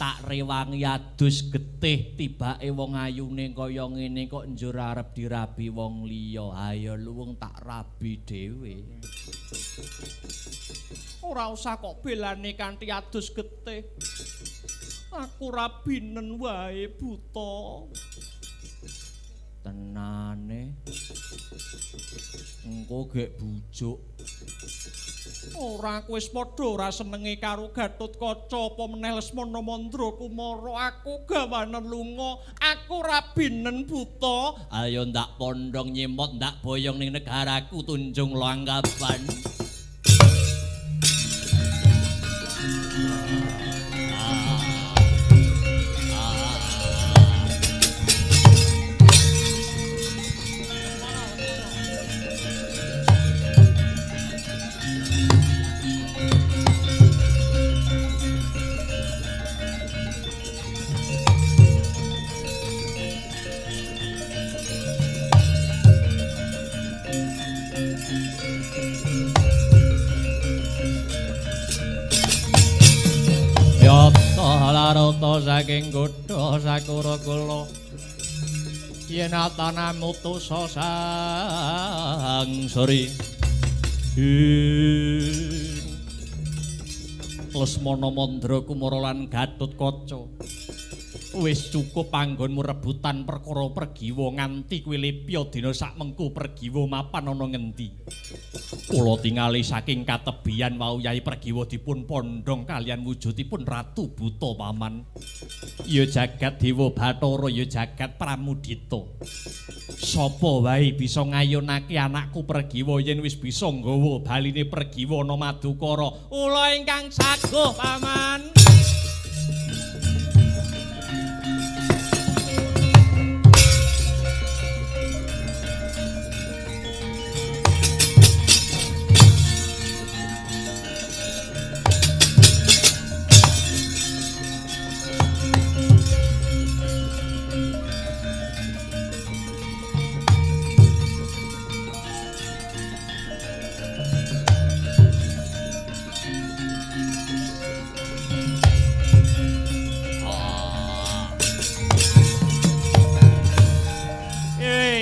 tak rewangi adus getih tibake wong ayune kaya ngene kok njur arep dirabi wong liya. Ayo luwung tak rabi dhewe. Ora usah kok belani kanthi adus getih. Aku rabinen wae, Buta. Tenane. Engko gek bujuk. Ora, aku wis padha ora senenge karo Gatotkaca apa meneh Lesmana Mandra Kumara. Aku gawanen lunga, aku rabinen, Buta. Ayo ndak pondhong nyemot ndak boyong ning negaraku Tunjung Langgaban. Larata saking godha sakura kula yen atana mutusa sang sri ing Lesmana Mandra Kumara lan Gatotkaca wis cukup panggonmu rebutan perkara Pregiwa nganti kuwi lipya dina sakmengku Pregiwa mapan ana ngendi. Kula tingali saking katebian wau Yai Pregiwa dipun pondhong kalian wujudipun Ratu Buta paman. Ya jagat Dewa Bathara, ya jagat Pramudita. Sapa wae bisa ngayunake anakku Pregiwa yen wis bisa nggawa baline Pregiwa ana Madukara. Kula ingkang saguh paman.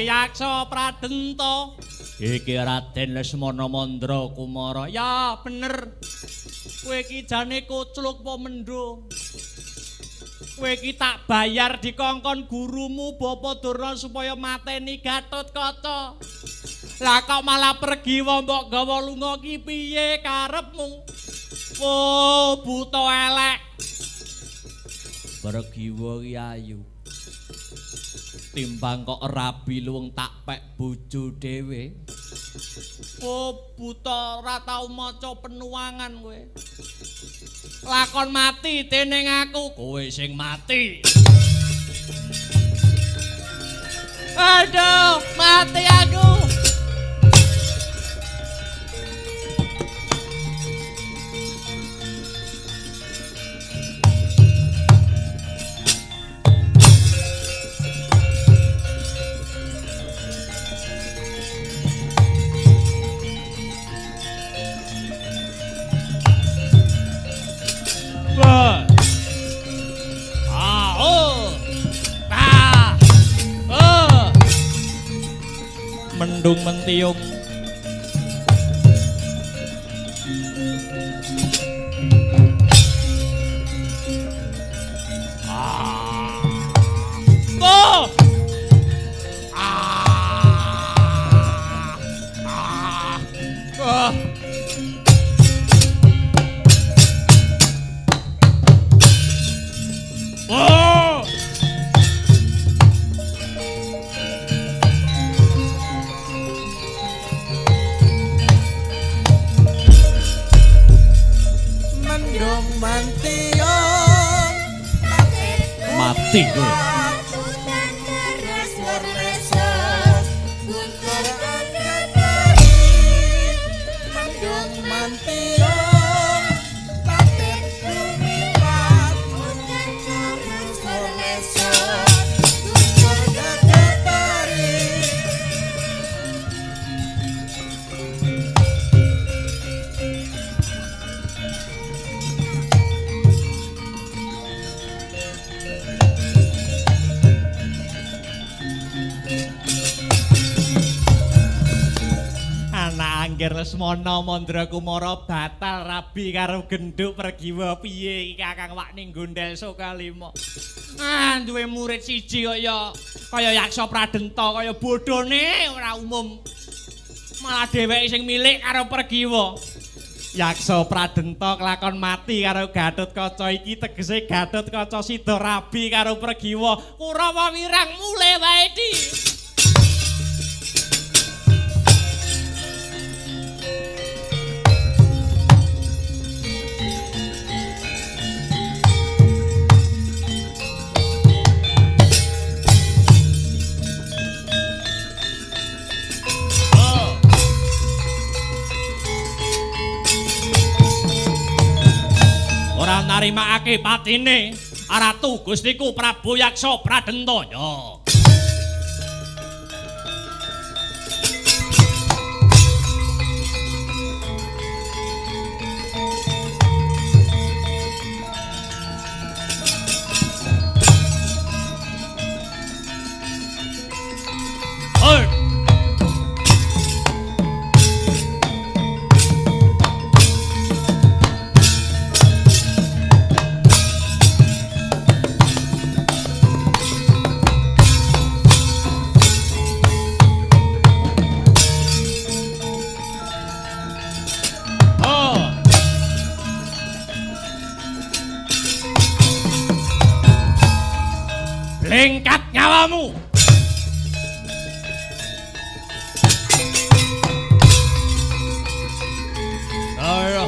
Yaksa Pradenta. Iki Raden Lesmana Mandra Kumara. Ya bener. Kowe iki jane kocluk apa mendho? Kowe iki tak bayar dikongkon gurumu Bapak Durna supaya mateni Gatotkaca. Lah kok malah Pregiwa mbok gawa lunga ki piye karepmu? Oh, buta elek. Pregiwa ki ayu. Timbang kok rabi luwung tak pek bojo dhewe. Oh, buta ora tau maca penuangan kowe. Lakon mati dening aku, kowe sing mati. Aduh, mati aku. Mendung mentiung. Mati kowe. Angger Lesmana Mandra Kumara batal rabi karo genduk Pergiwa piye iki Kakang wak ning gondel Sokalima. Ah duwe murid siji kaya kaya Yaksa Pradenta kaya bodhone ora umum. Malah dheweke sing milik karo Pergiwa. Yaksa Pradenta kelakon mati karo Gatotkaca iki tegese Gatotkaca sida rabi karo Pergiwa. Kurawa wirang mule wae di. Ora narimakake patine Ratu Gustiku Prabu Yaksa Pradenta ya. Lengkat nyawamu. Ayo.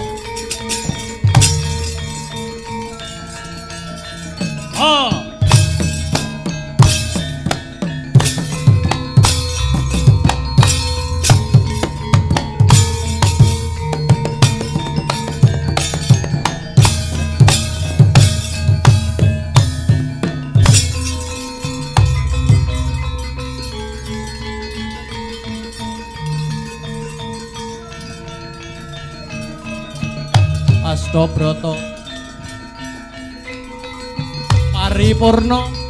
Oh. Astabrata paripurna.